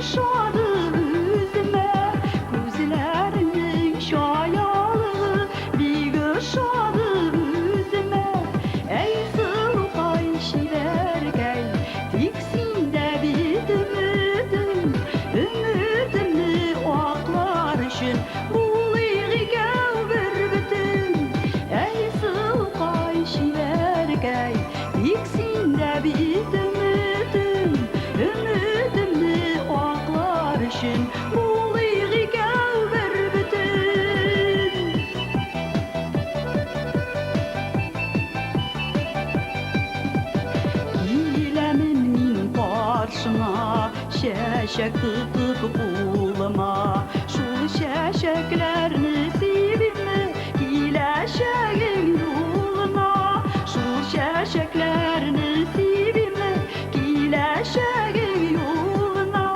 ошады үземә. Күзләренең чаялыгы бик ошады үземә. Әй, сылукай, чибәркәй, тик синдә бит өметем, өметемне аклар өчен булыйк икәү бер бөтен. Әй, сылукай, чибәркәй, тик синдә бит өметем, өметемне аклар өчен булыйк икәү бер бөтен. Киләмен мин каршыңа, чәчәк тотып кулыма. Шул чәчәкләрне сибимме киләчәгең юлына? Шул чәчәкләрне сибимме киләчәгең юлына?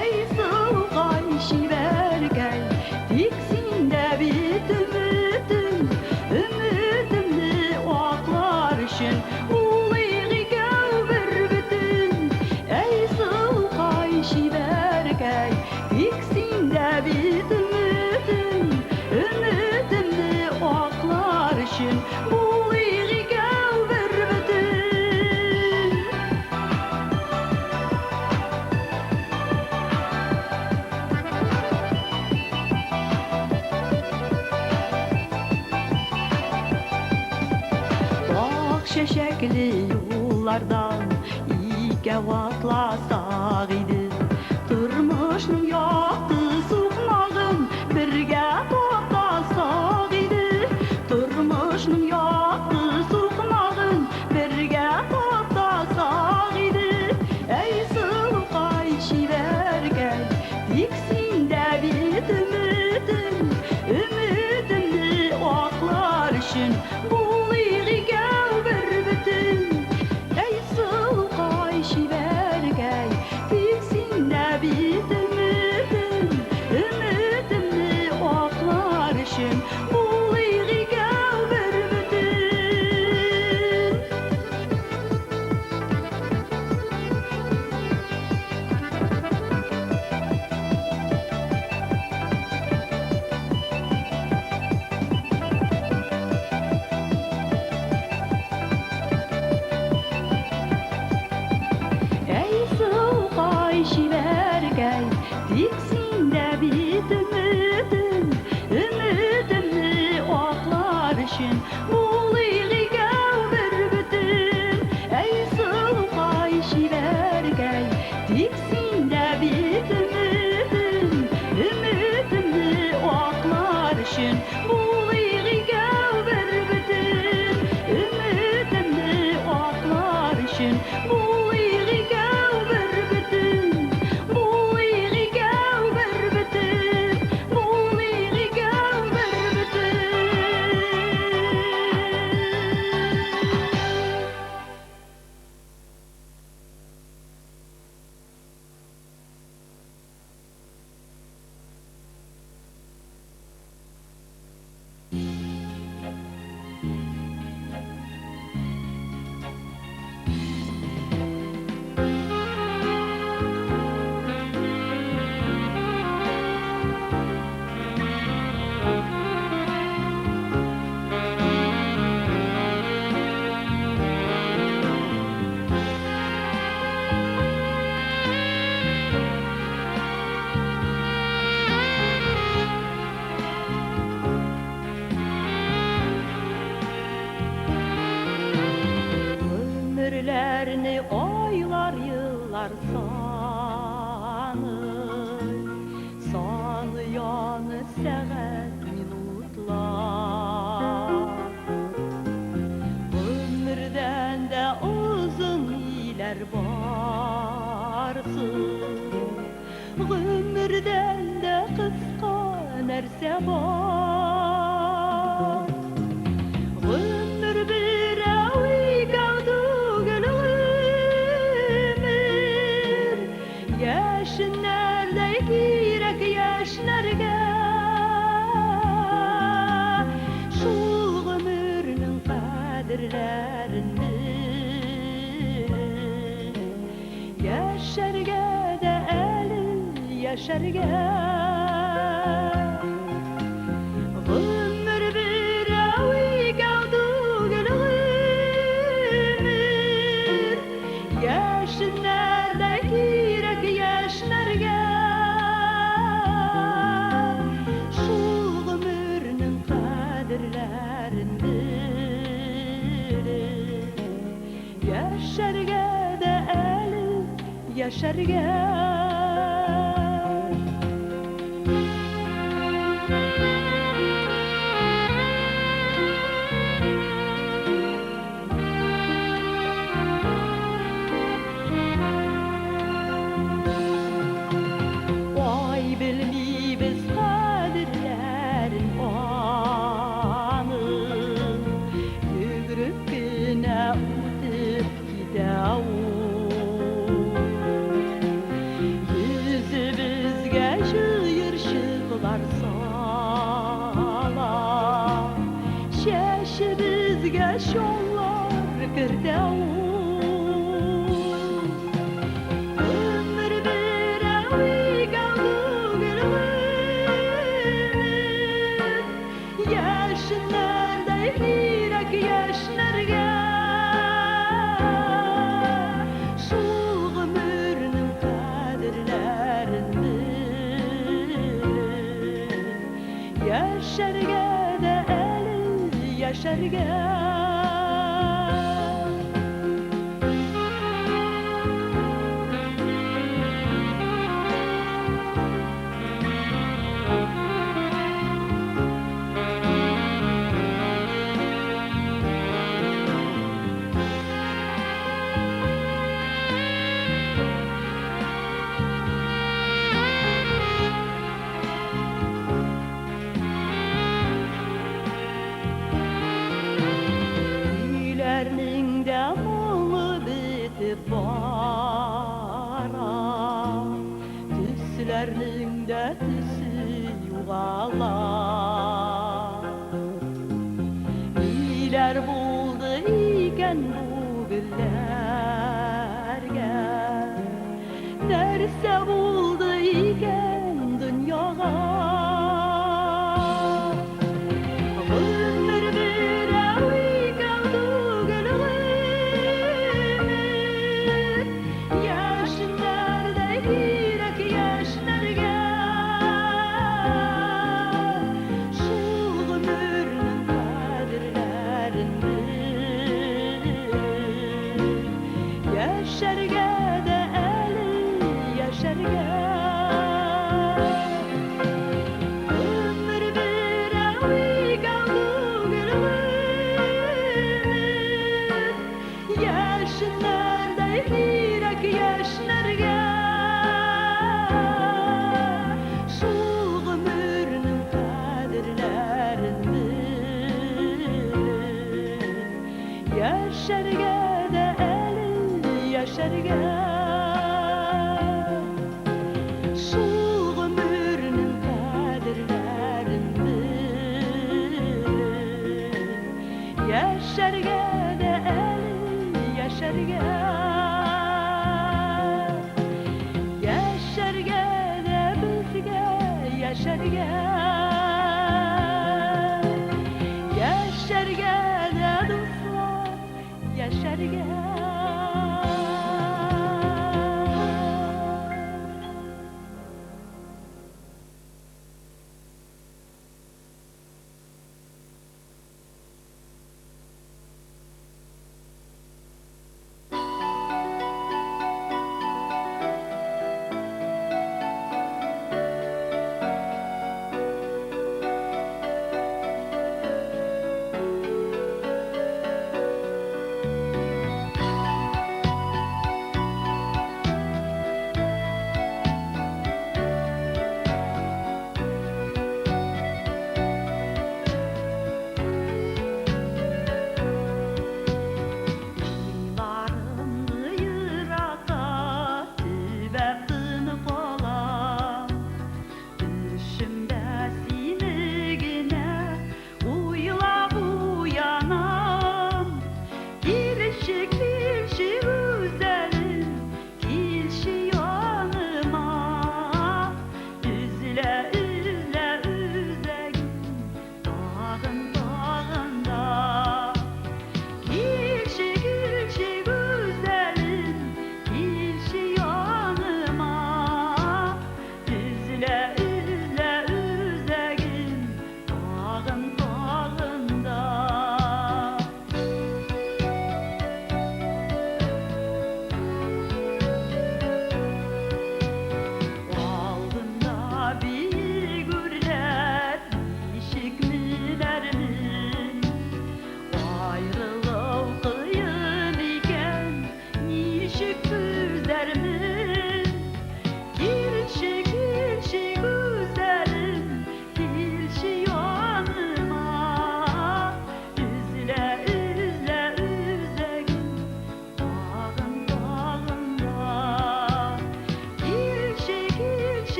Әй, сылукай, чибәркәй, тик синдә бит өметем, өметемне аклар өчен булыйк икәү бер бөтен. Әй, сылукай, чибәркәй, тик синдә бит өметем, өметемне аклар өчен булыйк икәү бер бөтен. Ак чәчәкле юллардан икәү атласак иде. Тормышның якты сукмагын бергә таптасак иде. Тормышның якты сукмагын бергә таптасак иде. Әй, сылукай, чибәркәй, тик синдә бит өметем, өметемне аклар өчен булыйк икәү бер бөтен. Әй, сылукай, чибәркәй, тик синдә бит өметем, өметемне аклар өчен булыйк икәү бер бөтен. Әй, сылукай, чибәркәй, тик синдә бит өметем, өметемне аклар өчен булыйк икәү бер бөтен. Әй, сылукай, чибәркәй, тик синдә бит өметем, өметемне аклар өчен булыйк икәү бер бөтен. Өметемне аклар өчен булыйк икәү бер бөтен. Булыйк икәү бер бөтен. Булыйк икәү бер бөтен. Гомерләрне айлар, еллар саный, саный аны сәгать, минутлар. Гомердән дә озын ниләр барсың, гомердән дә кыска нәрсә бар? Гомер берәү икәү түгел гомер, яшеннәрдәй кирәк яшьләргә. Шул гомернең кадерләрен бел, яшәргә дә әле яшәргә. Гомер берәү икәү түгел гомер, яшеннәрдә кирәк яшьнәргә. Шул гомернең кадерләрен белеп, яшәргә дә әле яшәргә. Ай белмибез кадерләрен аның, йөгереп кенә үтеп китә ул. Йөзебезгә җыерчыклар сала, чәчебезгә чаллар кертә ул. Гомер берәү икәү түгел гомер, яшеннәрдәй кирәк яшьнәргә. Шул гомернең кадерләрен белеп, яшәргә дә әле яшәргә. Көйләрнең дә моңы бетеп бара, төсләрнең дә төсе югала. Ниләр булды икән бу гөлләргә? Нәрсә булды икән дөньяга? Гомер берәү икәү түгел гомер, яшеннәрдәй кирәк яшьнәргә. Шул гомернең кадерләрен белеп, яшәргә дә әле яшәргә. Гомер берәү икәү түгел гомер, яшеннәрдәй кирәк яшьнәргә. Шул гомернең кадерләрен белеп, яшәргә дә әле яшәргә. Шул гомернең кадерләрен белеп, яшәргә дә әле яшәргә. Яшәргә дә безгә яшәргә. Яшәргә дә дуслар, яшәргә.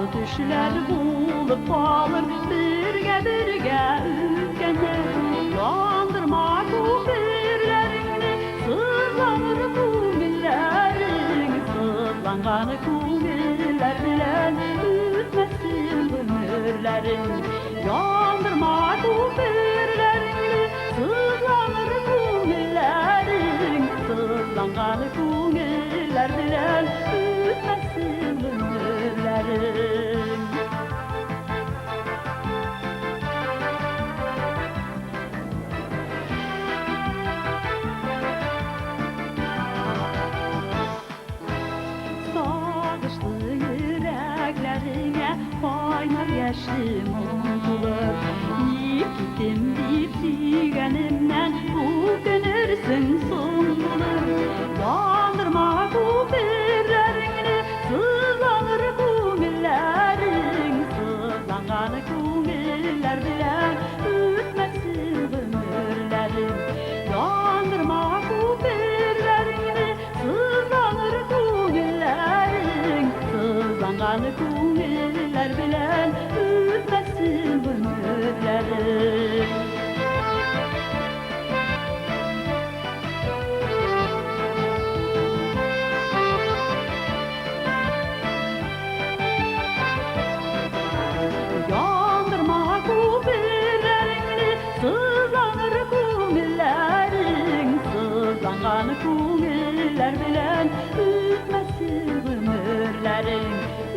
Татлы төшләр булып калыр, бергә-бергә үткәннәр. Яндырма күперләреңне, сызланыр күңелләрең, сызланган күңелләр белән үтмәсен гомерләрең. Яндырма күперләреңне, сызланыр күңелләрең, сызланган күңелләр белән үтмәсен гомерләрең. Сагышлы йөрәкләреңә кайнар яшьле моң тулып, ник киттем дип сөйгәнемнән үкенерсең соң булыр. Яндырма күперләреңне, сызланыр күңелләрең, сызланган күңелләр белән үтмәсен гомерләрең. Яндырма күперләреңне, сызланыр күңелләрең, сызланган күңелләр белән үтмәсен гомерләрең. Яндырма күперләреңне, сызланыр күңелләрең, сызланган күңелләр белән үтмәсен гомерләрең.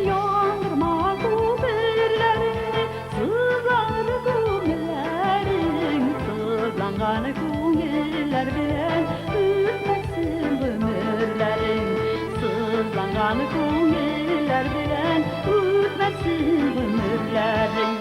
Яндырма күперләреңне, сызланыр күңелләрең, сызланган күңелләр белән үтмәсен гомерләрең. Сызланган күңелләр белән үтмәсен гомерләрең.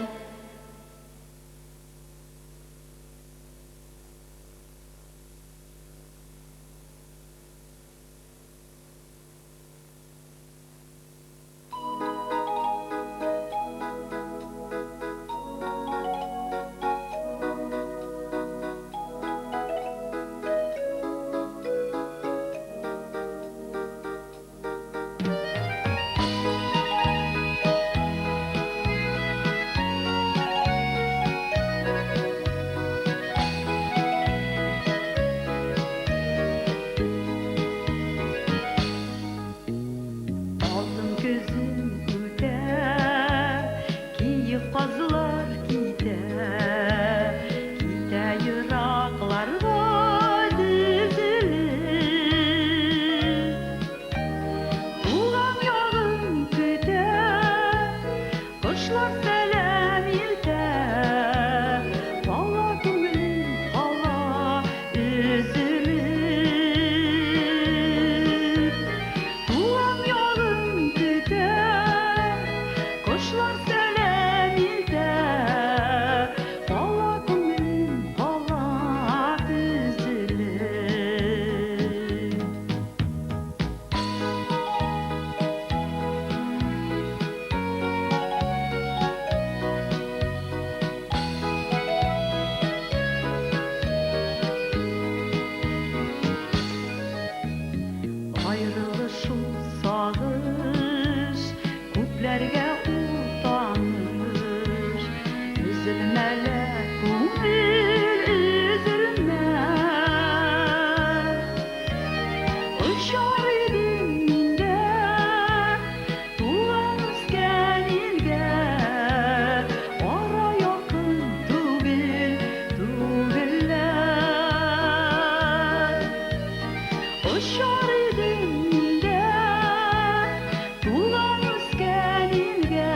Алтын көзем үтә, киек казлар китә, китә еракларга тезелеп. Туган ягым көтә, кошлар сәлам илтә, кала күңелем кала өзелеп. Туган ягым көтә, кошлар сәлам илтә, кала күңелем кала өзелеп. Аерылышу сагыш, күпләргә ул таныш. Өзелмә лә, күңел, өзелмә. Очар идем мин дә туган үскән илгә, ара якын түгел, түгел лә. Очар идем мин дә туган үскән илгә,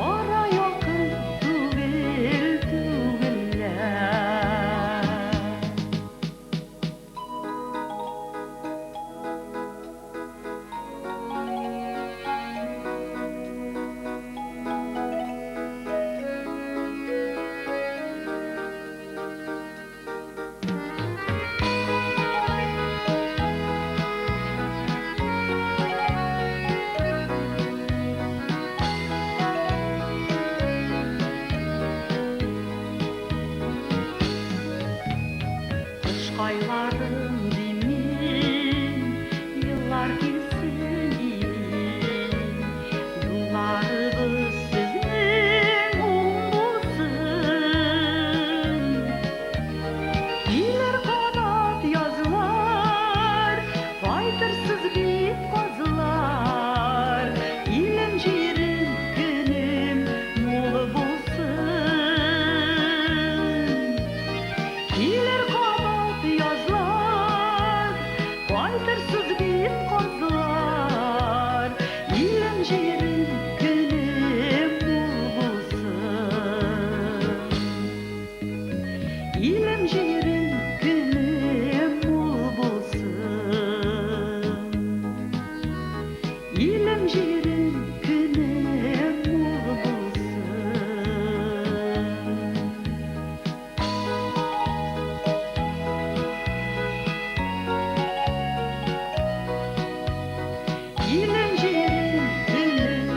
ара якын түгел, түгел лә. Кышкайларым димин, еллар килсен имин. Килер кабат язлар, кайтырсыз бит казлар. Илем җирем көнем мул булсын. Илем җирем көнем мул булсын. Илем җирем көнем мул булсын. Илем җирем көнем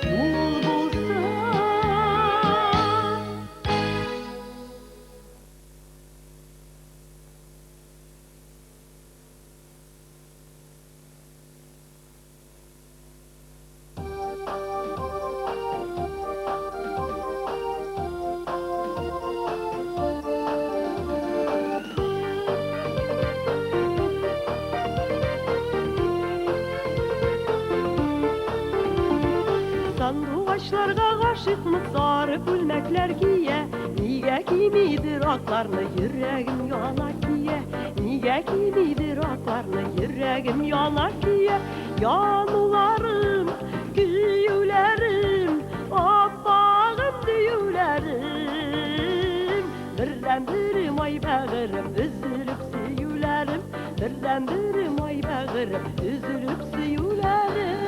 мул булсын. Сандугачларга гашыйкмы, сары күлмәкләр кия. Нигә кимидер акларны, йөрәгем яна кия. Нигә кимидер акларны, йөрәгем яна кия. Януларым, көюләрем, аппагым диюләрем. Бердән-берем ай бәгырем, өзелеп сөюләрем. Бердән-берем ай бәгырем, өзелеп сөюләрем.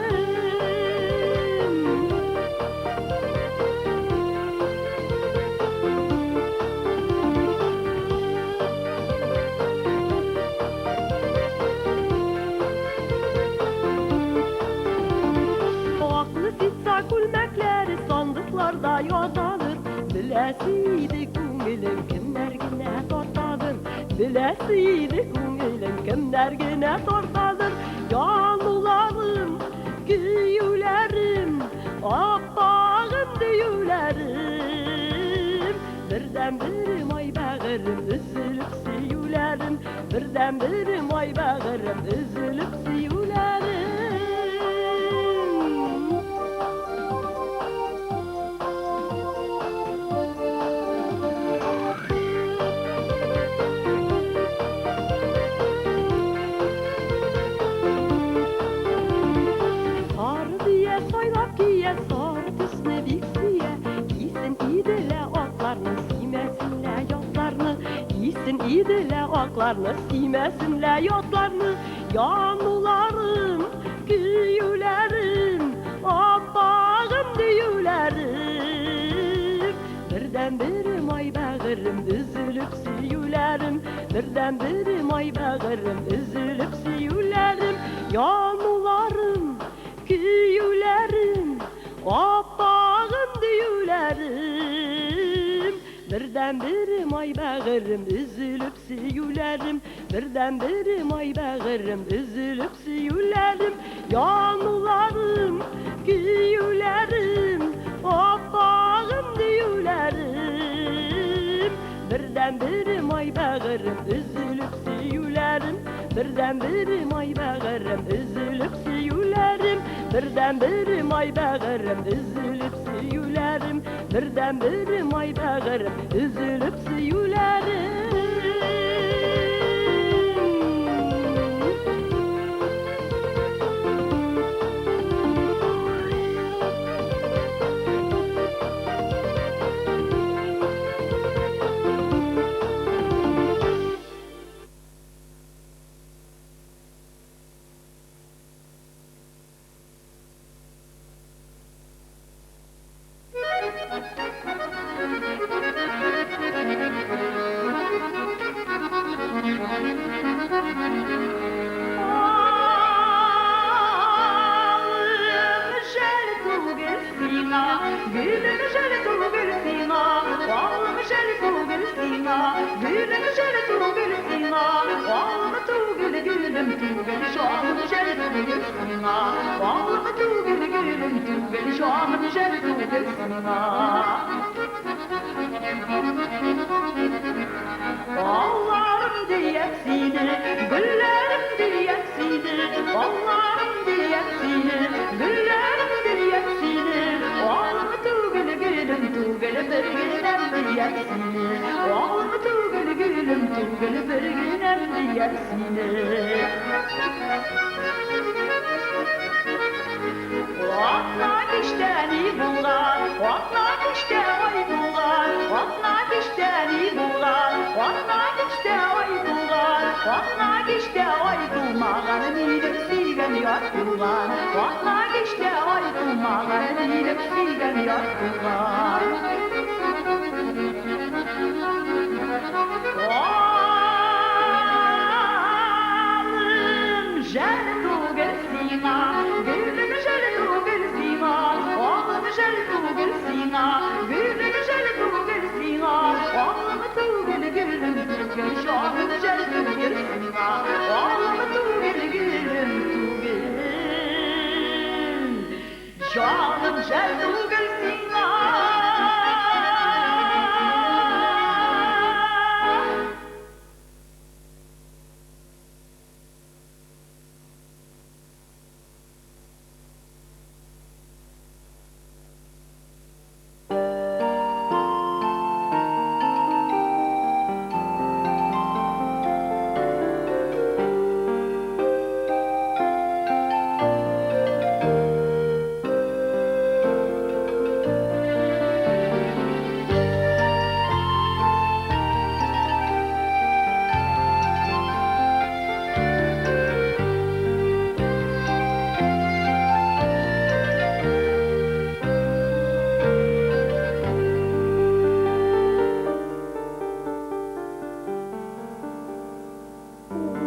Аклы ситса күлмәкләре сандыкларда ятадыр. Беләсе иде күңелем кемнәр генә тартадыр. Беләсе иде күңелем кемнәр генә тартадыр. Януларым, көюләрем, аппагым диюләрем. Бердән-берем ай бәгырем, өзелеп сөюләрем. Бердән-берем ай бәгырем, өзелеп сөюләрем. Сары дия сайлап кия, сары төсне бик сөя. Кисен иделә акларны, симәсенлә ятларны. Кисен иделә акларны, симәсенлә ятларны. Януларым, көюләрем, аппагым диюләрем. Бердән-берем ай бәгырем, өзелеп сөюләрем. Бердән-берем ай бәгырем, өзелеп сөюләрем. Януларым, көюләрем, аппагым диюләрем. Бердән-берем ай бәгырем, өзелеп сөюләрем. Бердән-берем ай бәгырем, өзелеп сөюләрем. Януларым, көюләрем, аппагым диюләрем. Бердән-берем ай бәгырем, өзелеп сөюләрем. Бердән-берем ай бәгырем, өзелеп сөюләрем. Бердән-берем ай бәгырем, өзелеп сөюләрем. Бердән-берем ай бәгырем, өзелеп сөюләрем. Алым жәл түгел сиңа, гөлем жәл түгел сиңа, алым жәл түгел сиңа, гөлем жәл түгел сиңа, алым түгел, гөлем түгел, жаным жәл түгел сиңа, алым түгел, гөлем түгел, жаным жәл түгел сиңа. Алларым диеп сине, гөлләрем диеп сине, алларым диеп сине, гөлләрем диеп сине, алым түгел, гөлем түгел, бер генәм диеп сине, алым түгел, гөлем гөлем түгел, бер генәм дияр сине. Атна кичтә ни булган, атна кичтә ай тулган, атна кичтә ни булган, атна кичтә ай тулган, атна кичтә ай тулмаган, минем сөйгән яр туган, атна кичтә ай тулмаган, минем сөйгән яр туган. Алым жәл түгел сиңа, гөлем жәл түгел сиңа, алым жәл түгел сиңа, гөлем жәл түгел сиңа, алым түгел, гөлем түгел, җаным жәл түгел сиңа, алым түгел, гөлем түгел, җаным жәл түгел сиңа.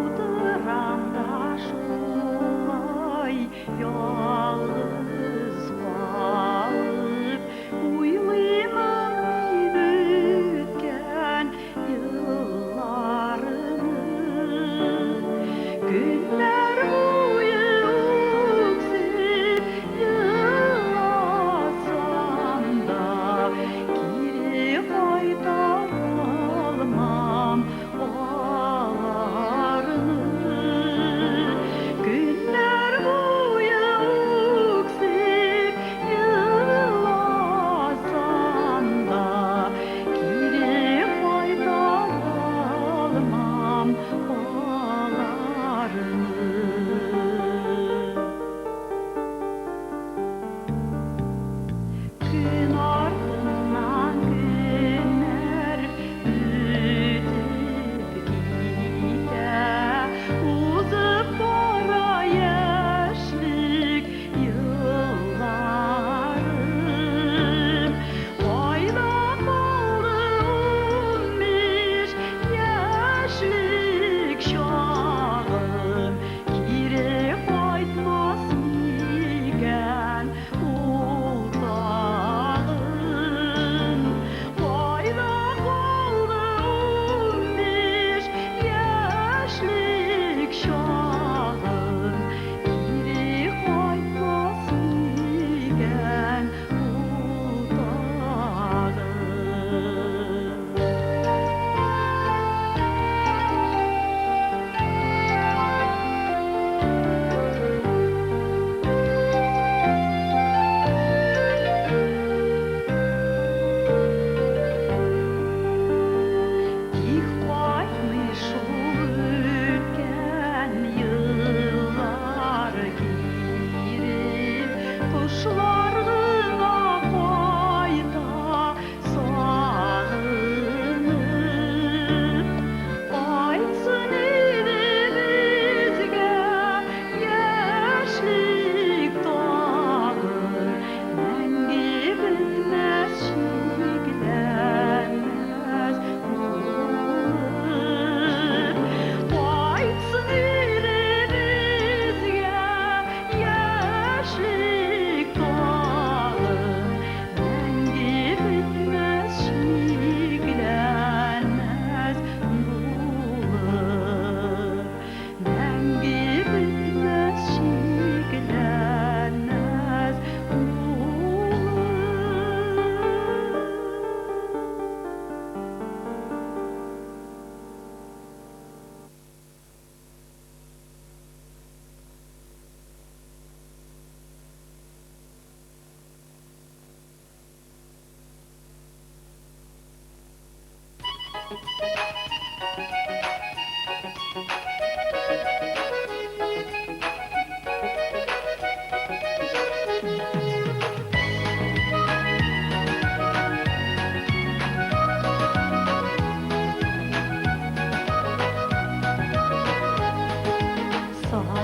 Утырам да шулай ялгыз калып, уйлыймын мин үткән елларны. Көннәр буе үксеп еласам да, кире кайтара алмам аларны. Көннәр буе үксеп еласам да, кире кайтара алмам аларны. Көн артыннан көннәр үтеп китә, узып бара яшьлек елларым. Кайда калды 15 яшьлек чагым, кире кайтмас микән ул тагын? Кайда калды 15 яшьлек чагым, кире кайтмас микән ул тагын? Тик кайтмый шул үткән еллар кире, кошлар гына кайта сагынып. Кайтсын иде безгә яшьлек тагын, мәңге бетмәс, чикләнмәс булып. Кайтсын иде безгә яшьлек тагын, мәңге бетмәс, чикләнмәс булып. Мәңге бетмәс, чикләнмәс булып.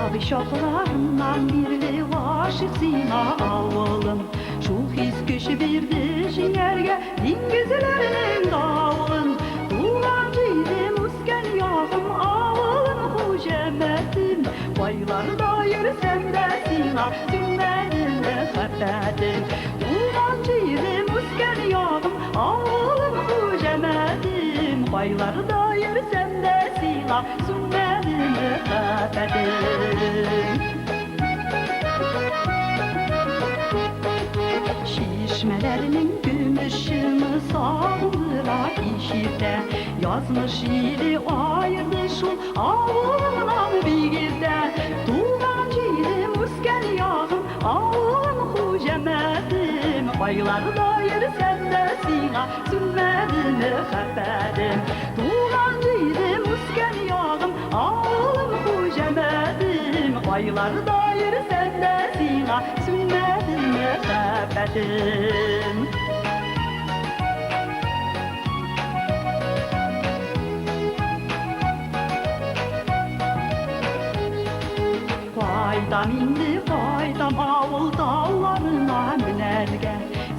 Сабый чакларымнан бирле гашыйк сиңа, авылым. Шул хис көч бирде җиңәргә диңгезләрнең давылын. Туган җирем, үскән ягым, авылым, Хуҗәмәтем. Кайларда йөрсәм дә сиңа сүнмәде мәхәббәтем. Туган җирем, үскән ягым, авылым, Хуҗәмәтем. Кайларда йөрсәм дә сиңа сүнмәде мәхәббәтем. Чишмәләрнең көмеш чыңы сагындыра кич иртә. Язмыш җиле аерды шул авылымнан бик иртә. Туган җирем, үскән ягым, авылым, Хуҗәмәтем. Кайларда йөрсәм дә сиңа сүнмәде мәхәббәтем. Туган җирем, үскән ягым, авылым, Хуҗәмәтем. Кайларда йөрсәм дә сиңа сүнмәде мәхәббәтем. Кайтам инде, кайтам авыл тауларына менәргә.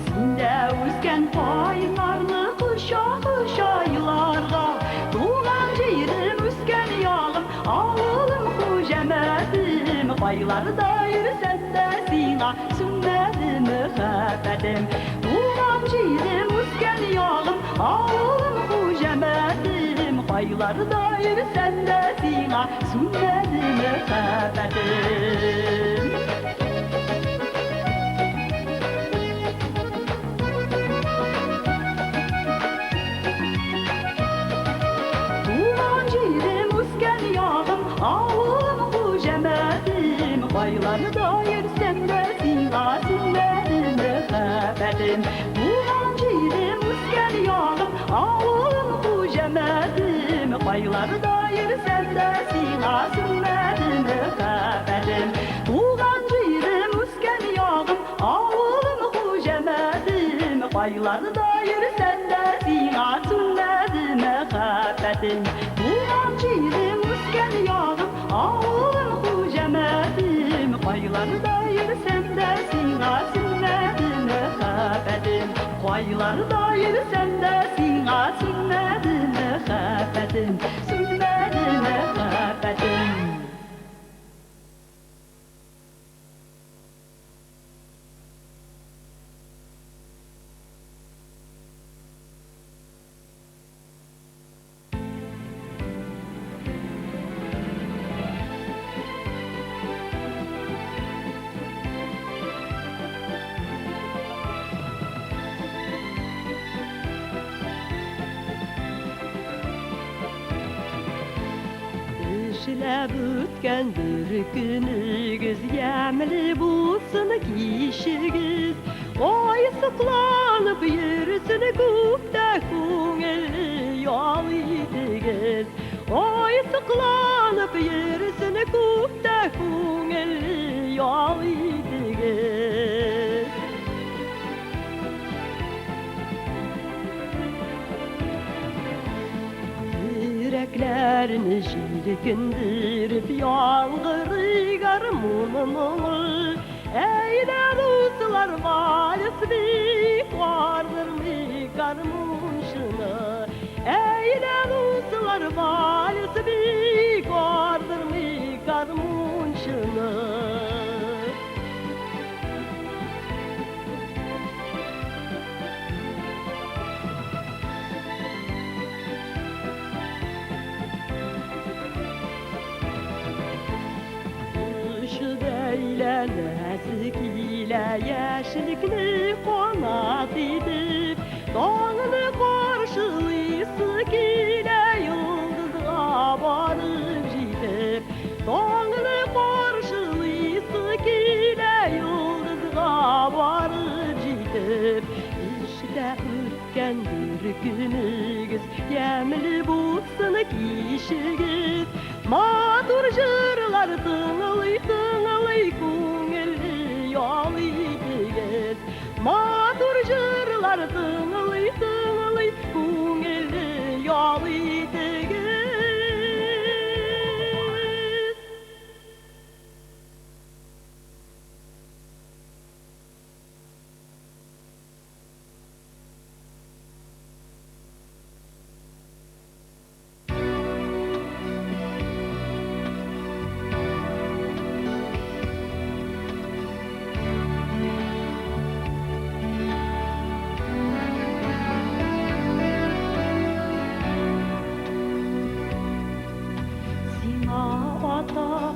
Синдә үскән каеннарны коча-коча еларга. Туган җирем, үскән ягым, авылым, Хуҗәмәтем. Кайларда йөрсәм дә сиңа сүнмәде мәхәббәтем. Туган җирем, үскән ягым, авылым, Хуҗәмәтем. Кайларда йөрсәм дә сиңа сүнмәде мәхәббәтем. Туган җирем, үскән ягым, авылым, Хуҗәмәтем. Кайларда йөрсәм дә сиңа сүнмәде мәхәббәтем. Туган җирем, үскән ягым, авылым, Хуҗәмәтем. Кайларда йөрсәм дә сиңа сүнмәде мәхәббәтем. Туган җирем, үскән ягым, авылым, Хуҗәмәтем. Кайларда йөрсәм дә сиңа сүнмәде мәхәббәтем. Туган җирем, үскән ягым, авылым, Хуҗәмәтем. Кайларда йөрсәм дә сиңа сүнмәде мәхәббәтем. Кайларда йөрсәм дә сиңа сүнмәде мәхәббәтем. Сүнмәде мәхәббәтем. Эшләп үткән бер көнегез ямьле булсын кичегез. Ай сокланып йөрсен күктә, күңелле ял итегез. Ай сокланып йөрсен күктә, күңелле ял итегез. Йөрәкләрне җилкендереп яңгырый гармун моңы. Әйдә, дуслар, вальс биеп ардырмыйк гармунчыны. Әйдә, дуслар, вальс биеп ардырмыйк гармунчыны. Очып әйләнәсе килә яшьлекне канат итеп, таңны каршылыйсы килә йолдызга барып җитеп. Таңны каршылыйсы килә йолдызга барып җитеп. Эштә үткән бер көнегез ямьле булсын кичегез. Матур җырлар тыңлый тыңлый күңелле ял итегез. Матур җырлар тыңлый тыңлый күңелле ял итегез.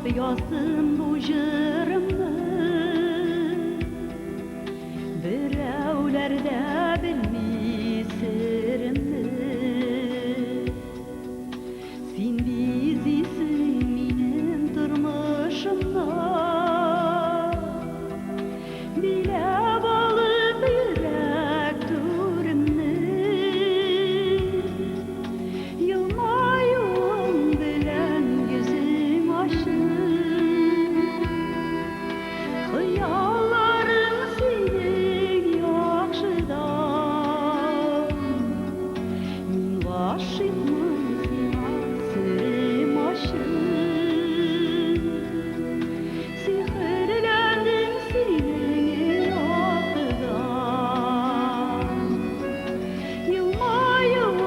Багышлап яздым бу җырымны. Берәүләр дә белми серемне. Син бизисең минем тормышымны. Биләп алып йөрәк түремне. Елмаюың белән йөзең ачык. Хыялларың синең яхшыдан. Мин гашыйкмын сиңа, серем ачык. Сихерләндем синең яктыдан. Елмаюың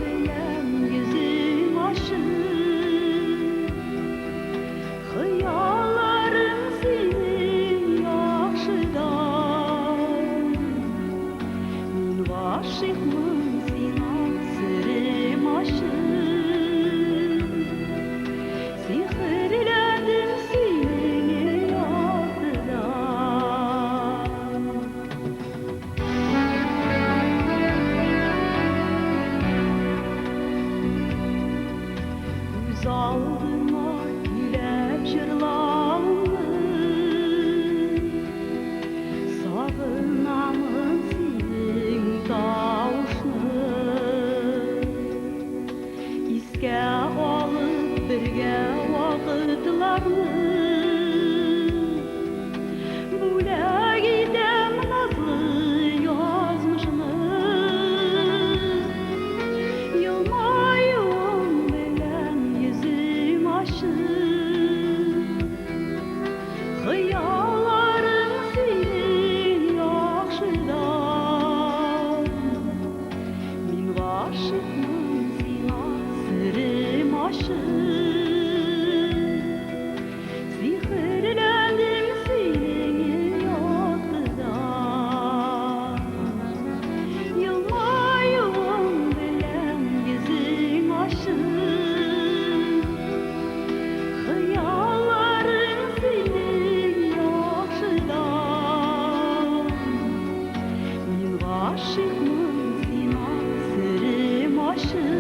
белән йөзең ачык. Хыялларың синең яхшыдан. Мин гашыйкмын сиңа, серем ачык. Сихерләндем синең яктыдан. Үз алдыма көйләп җырлауны, сагынамын синең тавышны. Искә алып бергә вакытларны, бүләк итәм назлы язмышны. Елмаюың белән йөзең ачык. Хыялларың синең яхшыдан. Мин гашыйкмын сиңа, серем ачык. Сихерләндем синең яктыдан. Елмаюың белән йөзең ачык. Хыялларың синең яхшыдан. Мин гашыйкмын сиңа, серем ачык.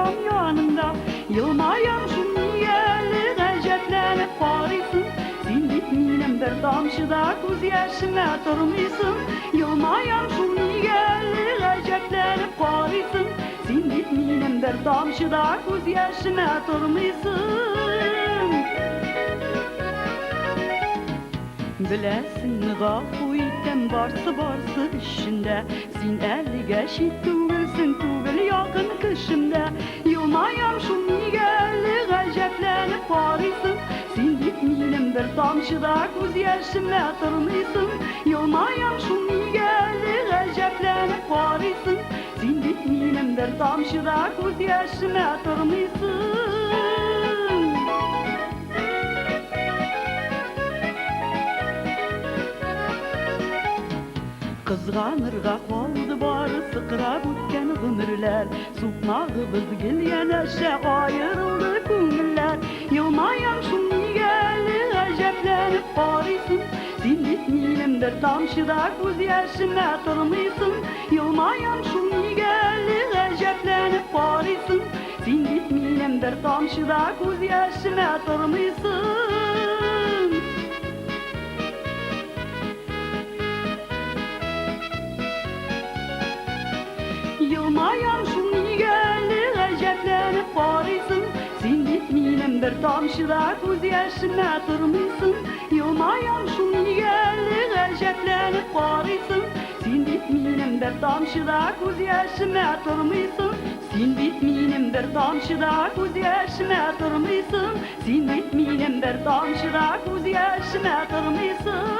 торам яныңда. Елмаям шул нигә әле гаҗәпләнеп карыйсың? Син бит минем бер тамчы да күз яшемә тормыйсың. Елмаям шул нигә әле гаҗәпләнеп карыйсың? Син бит минем бер тамчы да күз яшемә тормыйсың. Беләсеңме, гафу итәм барсы-барсы эчендә. Син әлегә чит түгелсең, түгел якын кешемдә. Елмаям шул нигә әле гаҗәпләнеп карыйсың? Син бит минем бер тамчы да күз яшемә тормыйсың. Елмаям шул нигә әле гаҗәпләнеп карыйсың? Син бит минем бер тамчы да күз яшемә тормыйсың. Кызганырга калды бары сыкрап үткән гомерләр. Сукмагыбыз гел янәшә, аерылды күңелләр. Елмаям шул нигә әле гаҗәпләнеп карыйсың? Син бит минем бер тамчы да күз яшемә тормыйсың. Елмаям шул нигә әле гаҗәпләнеп карыйсың? Син бит минем бер тамчы да күз яшемә тормыйсың. Елмаям шул нигә әле гаҗәпләнеп карыйсың? Син бит минем бер тамчы да күз яшемә тормыйсың. Елмаям шул нигә әле гаҗәпләнеп карыйсың? Син бит минем бер тамчы да күз яшемә тормыйсың. Син бит минем бер тамчы да күз яшемә тормыйсың. Син бит минем бер тамчы да күз яшемә тормыйсың.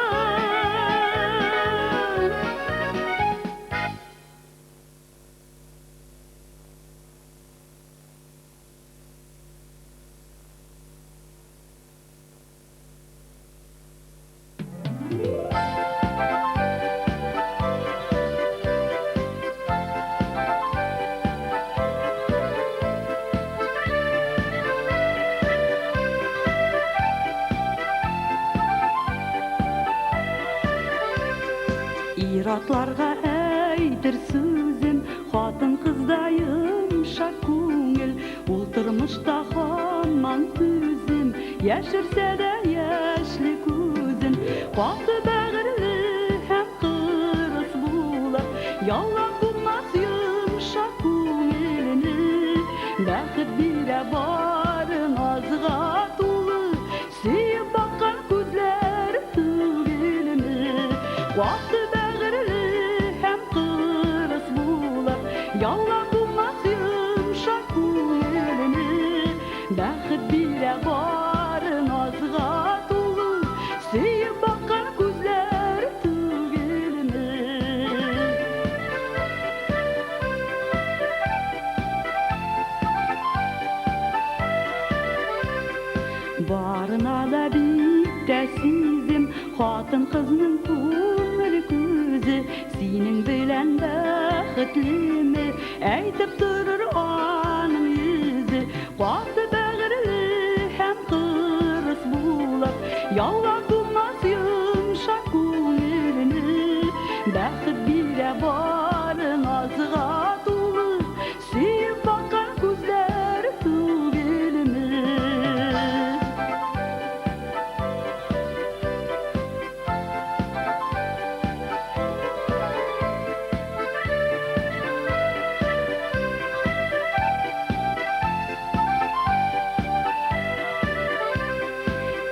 Ир-атларга әйтер сүзем, хатын-кызда йомшак күңел, ул тормышта һаман түзем, яшерсә дә яшьле күзен. Каты бәгырьле һәм кырыс булып, яллап булмас йомшак күңелне. Бәхет бирә бары назга тулы, сөеп баккан күзләр түгелме? Каты бәгырьле һәм кырыс булып, яллап булмас йомшак күңелне. Бәхет бирә бары назга тулы, сөеп баккан күзләр түгелме? Барына да бик тә сизем, хатын-кызның күңел күзе синең белән бәхетлеме? Әйтеп торыр аның йөзе. Каты бәгырьле һәм кырыс булып, яллап булмас йомшак күңелне. Бәхет бирә бары назга тулы, сөеп баккан күзләр түгелме?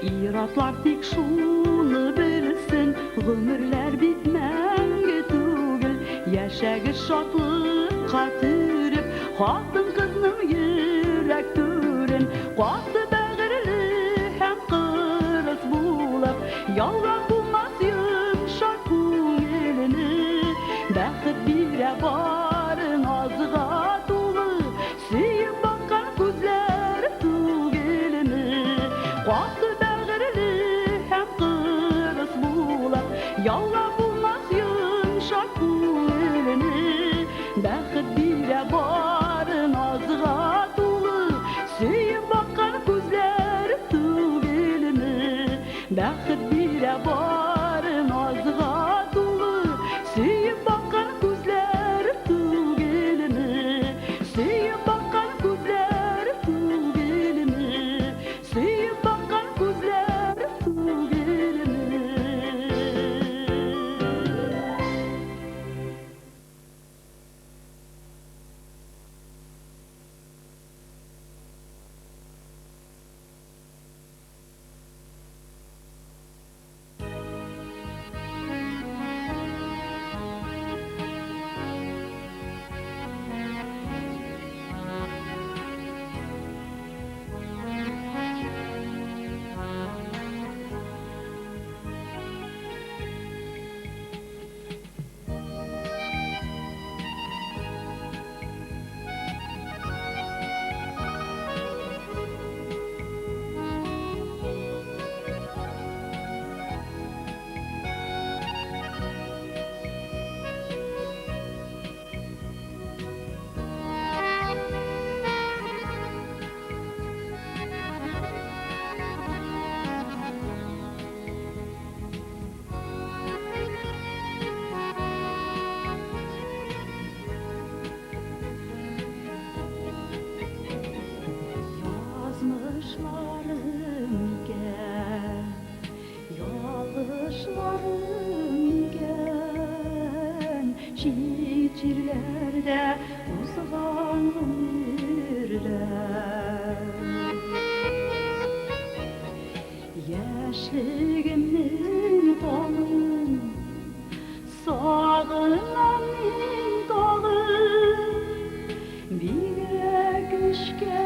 Ир-атлар тик шуны белсен, гомерләр бит мәңге түгел. Яшәгез шатлыкка төреп, хатын-кызның йөрәк түрен. Каты бәгырьле һәм кырыс булып, яллап булмас йомшак күңелне. Бәхет бирә бары назга тулы, сөеп баккан күзләр түгелме? Каты бәгырьле һәм кырыс булып, яллап булмас йомшак күңелне. Бәхет бирә бары Узган гомерләр. Яшьлегемнең таңын сагынам мин тагын. Бигрәк нечкә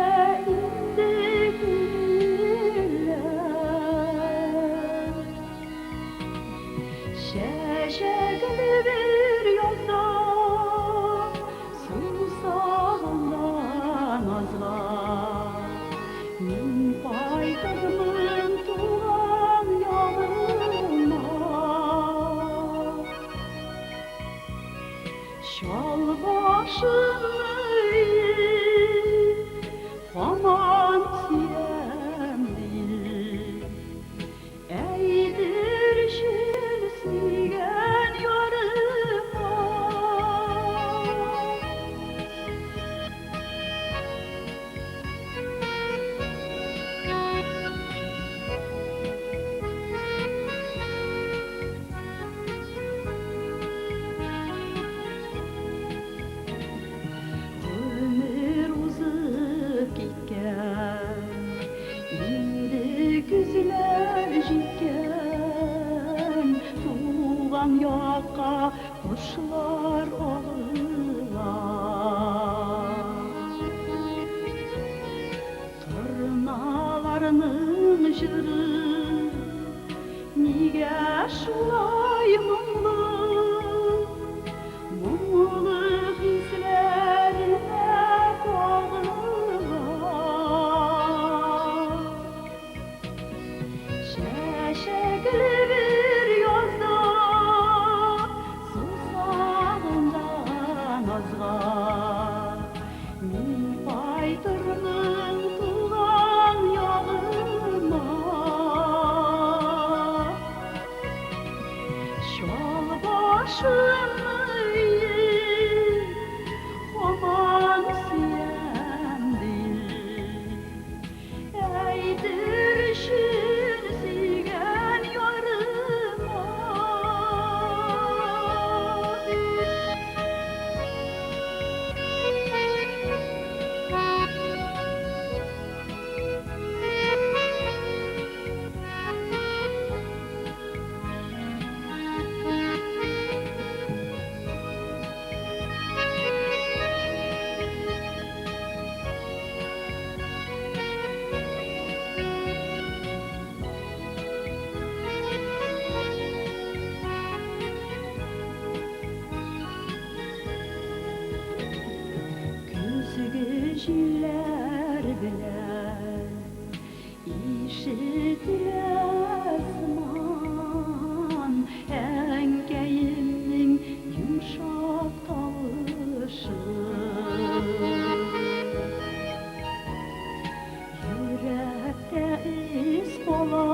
инде күңелләр. Чәчәкле бер язда сусаганда назга мин кайтырмын туган ягыма. Чал башымны иеп, һаман сөям диеп, әйтер өчен сөйгән ярыма. Гомер узып киткән, инде көзләр җиткән, туган якка кошлар агыла. Торналарның җыры нигә шулай моңлы? Моңлы хисләренә кагыла. Чәчәкле бер язда сусаганда назга мин кайтырмын туган ягыма. Чал башымны иеп, һаман сөям диеп, әйтер өчен сөйгән ярыма. Көзге җилләр белән ишетелә сыман әнкәемнең йомшак тавышы. Йөрәктә эз кала,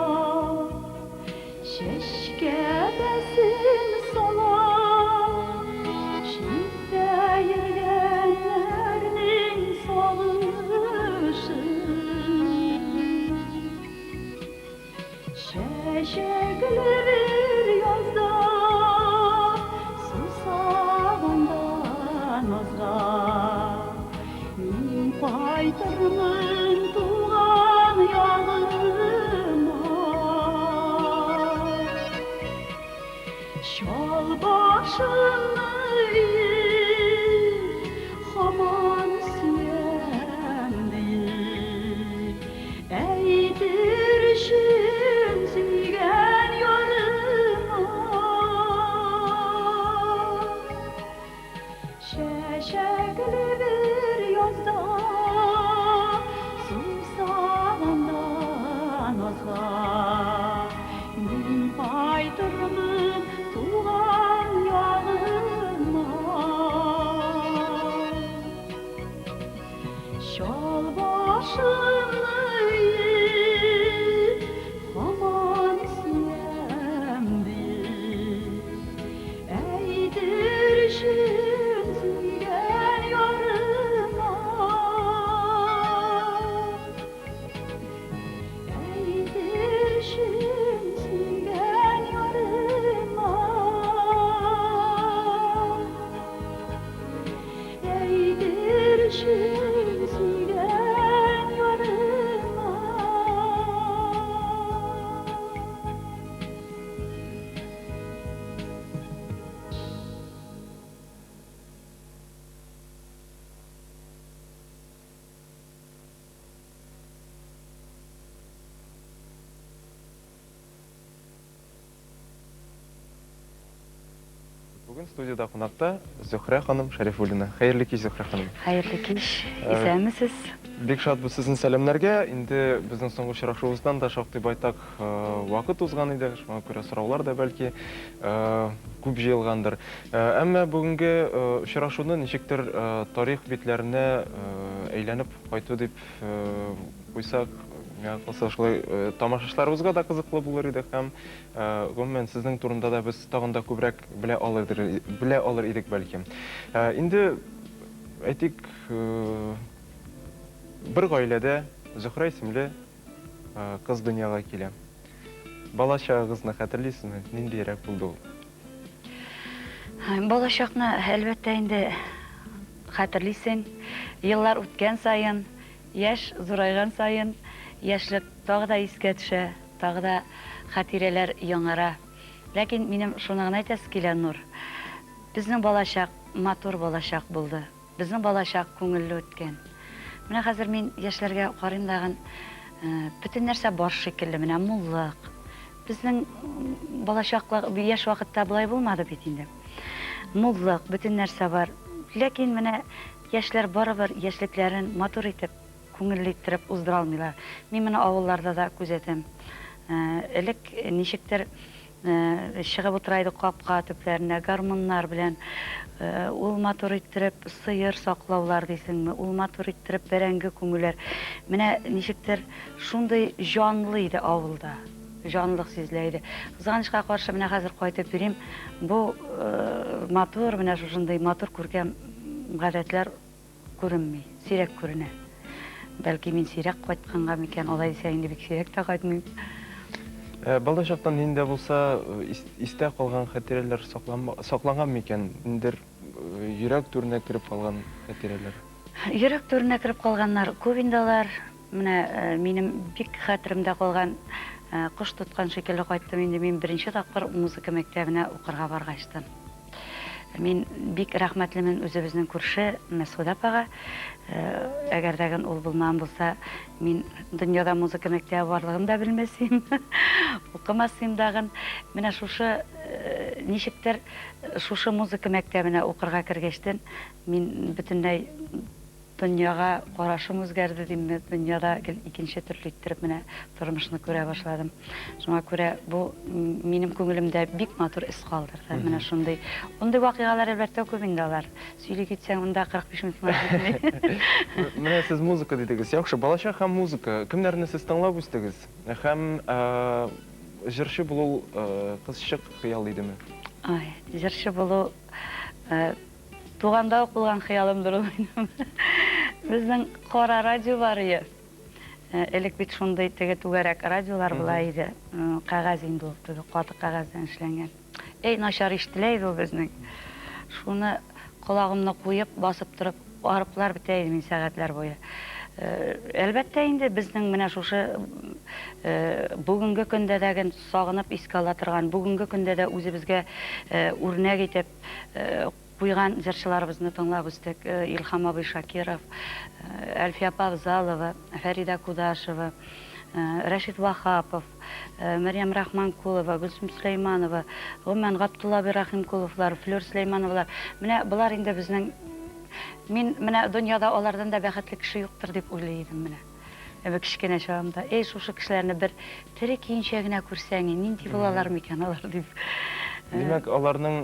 чәчкә бәсен сала, читтә йөргәннәрнең сагышы. Чәчәкле бер язда сусаганда назга мин кайтырмын туган ягыма. Чал башымны иеп, һаман сөям диеп, әйтер өчен сөйгән ярыма. Чәчәкле бер язда сусаганда назга мин кайтырмын туган ягыма. Чал башымны иеп, һаман сөям диеп, әйтер өчен сөйгән ярыма. Әйтер өчен сөйгән ярыма. Әйтер өчен сөйгән ярыма. Бүген студиядә кунакта Зөһрә ханым Шәрифуллина. Хәерле кич, Зөһрә ханым. Хәерле кич, исәнмесез. Бик шатбыз сезне сәламнәргә. Инде безнең соңгы очрашуыбыздан да шактый байтак вакыт узган иде. Шуңа күрә сораулар да бәлки күп җыелгандыр. Әмма бүгенге очрашуны ничектер тарих битләренә әйләнеп кайту дип куйсак, миңа калса, шулай тамашачыларыбызга да кызыклы булыр иде һәм гомумән сезнең турында да без тагын да күбрәк белә алыр, белә алыр идек бәлки. Инде әйтик, бер гаиләдә Зөһрә исемле кыз дөньяга килә. Бала чагыгызны хәтерлисезме? Ниндиерәк булды ул? Бала чакны, әлбәттә инде, хәтерлисең. Еллар үткән саен, яшь зурайган саен, яшьлек тагы да искә төшә, тагы да хатирәләр яңара. Ләкин минем шуны гына әйтәсе килә, Нур. Безнең балачак матур балачак булды. Безнең балачак күңелле үткән. Менә хәзер мин яшьләргә карыйм дагын, бөтен нәрсә бар шикелле, менә муллык. Безнең балачак, яшь вакытта болай булмады бит инде. Муллык, бөтен нәрсә бар. Ләкин менә яшьләр барыбер яшьлекләрен матур итеп, күңелле иттереп уздыра алмыйлар. Мин моны авылларда да күзәтәм. Элек ничектер чыгып утыра идек капка төпләренә, гармуннар белән. Ул матур иттереп сыер саклаулар дисеңме, ул матур иттереп бәрәңге күмүләр. Менә ничектер шундый җанлы иде авылда. Җанлык сизелә иде. Кызганычка каршы, менә хәзер кайтып йөрим, бу матур, менә шушындый матур күркәм гадәтләр күренми, сирәк күренә. Бәлки мин сирәк кайтканга микән, алай дисәң инде бик сирәк тә кайтмыйм. Бала чактан нинди дә булса истә калган хатирәләр сакланган микән? Ниндидер йөрәк түренә кереп калган хатирәләр? Йөрәк түренә кереп калганнар күп инде алар. Менә минем бик хәтеремдә калган, кош тоткан шикелле кайттым инде мин беренче тапкыр музыка мәктәбенә укырга баргачтан. Мин бик рәхмәтлемен үзебезнең күрше Мәсгудә апага. Әгәр дә ул булмаган булса, мин дөньяда музыка мәктәбе барлыгын да белмәс идем, укымас идем дагын. Менә шушы ничектер шушы музыка мәктәбенә укырга кергәчтен, мин бөтенләй дөньяга карашым үзгәрде димме, дөньяда гел икенче төрле иттереп менә тормышны күрә башладым. Шуңа күрә бу минем күңелемдә бик матур эз калдырды. Менә шундый. Мондый вакыйгалар әлбәттә күп инде алар. Сөйли китсәң, монда 45 минутлар җитми. Менә сез музыка дидегез. Яхшы, балачак һәм музыка. Кемнәрне сез тыңлап үстегез? Һәм җырчы булу кызчык хыял идеме? Ай, җырчы булу Туганда ук булган хыялымдыр ул минем. Безнең кара радио бар ие. Элек бит шундый теге түгәрәк радиолар була иде. Кәгазь инде ул, теге каты кәгазьдән эшләнгән. Әй, начар ишетелә иде ул безнең. Шуны колагымны куеп, басып торып, арыплар бетә идем мин сәгатьләр буе. Әлбәттә инде, безнең менә шушы бүгенге көндә дә сагынып искә ала торган, бүгенге көндә дә үзебезгә үрнәк итеп куйган җырчыларыбызны тыңлап үстек. Илһам абый Шакиров, Әлфия апа Авзалова, Фәридә Кудашева, Рәшит Ваһапов, Мәрьям Рахманкулова, Гөлсем Сөләйманова, гомумән, Габдулла абый Рахимкуловлар, Флүр Сөләймановалар. Менә болар инде безнең Мин менә дөньяда алардан да бәхетле кеше юктыр дип уйлый идем менә. Әбе кечкенә чагымда, эй, шушы кешеләрне бер тере көенчә генә күрсәң, нинди булалар микән алар дип. Димәк, аларның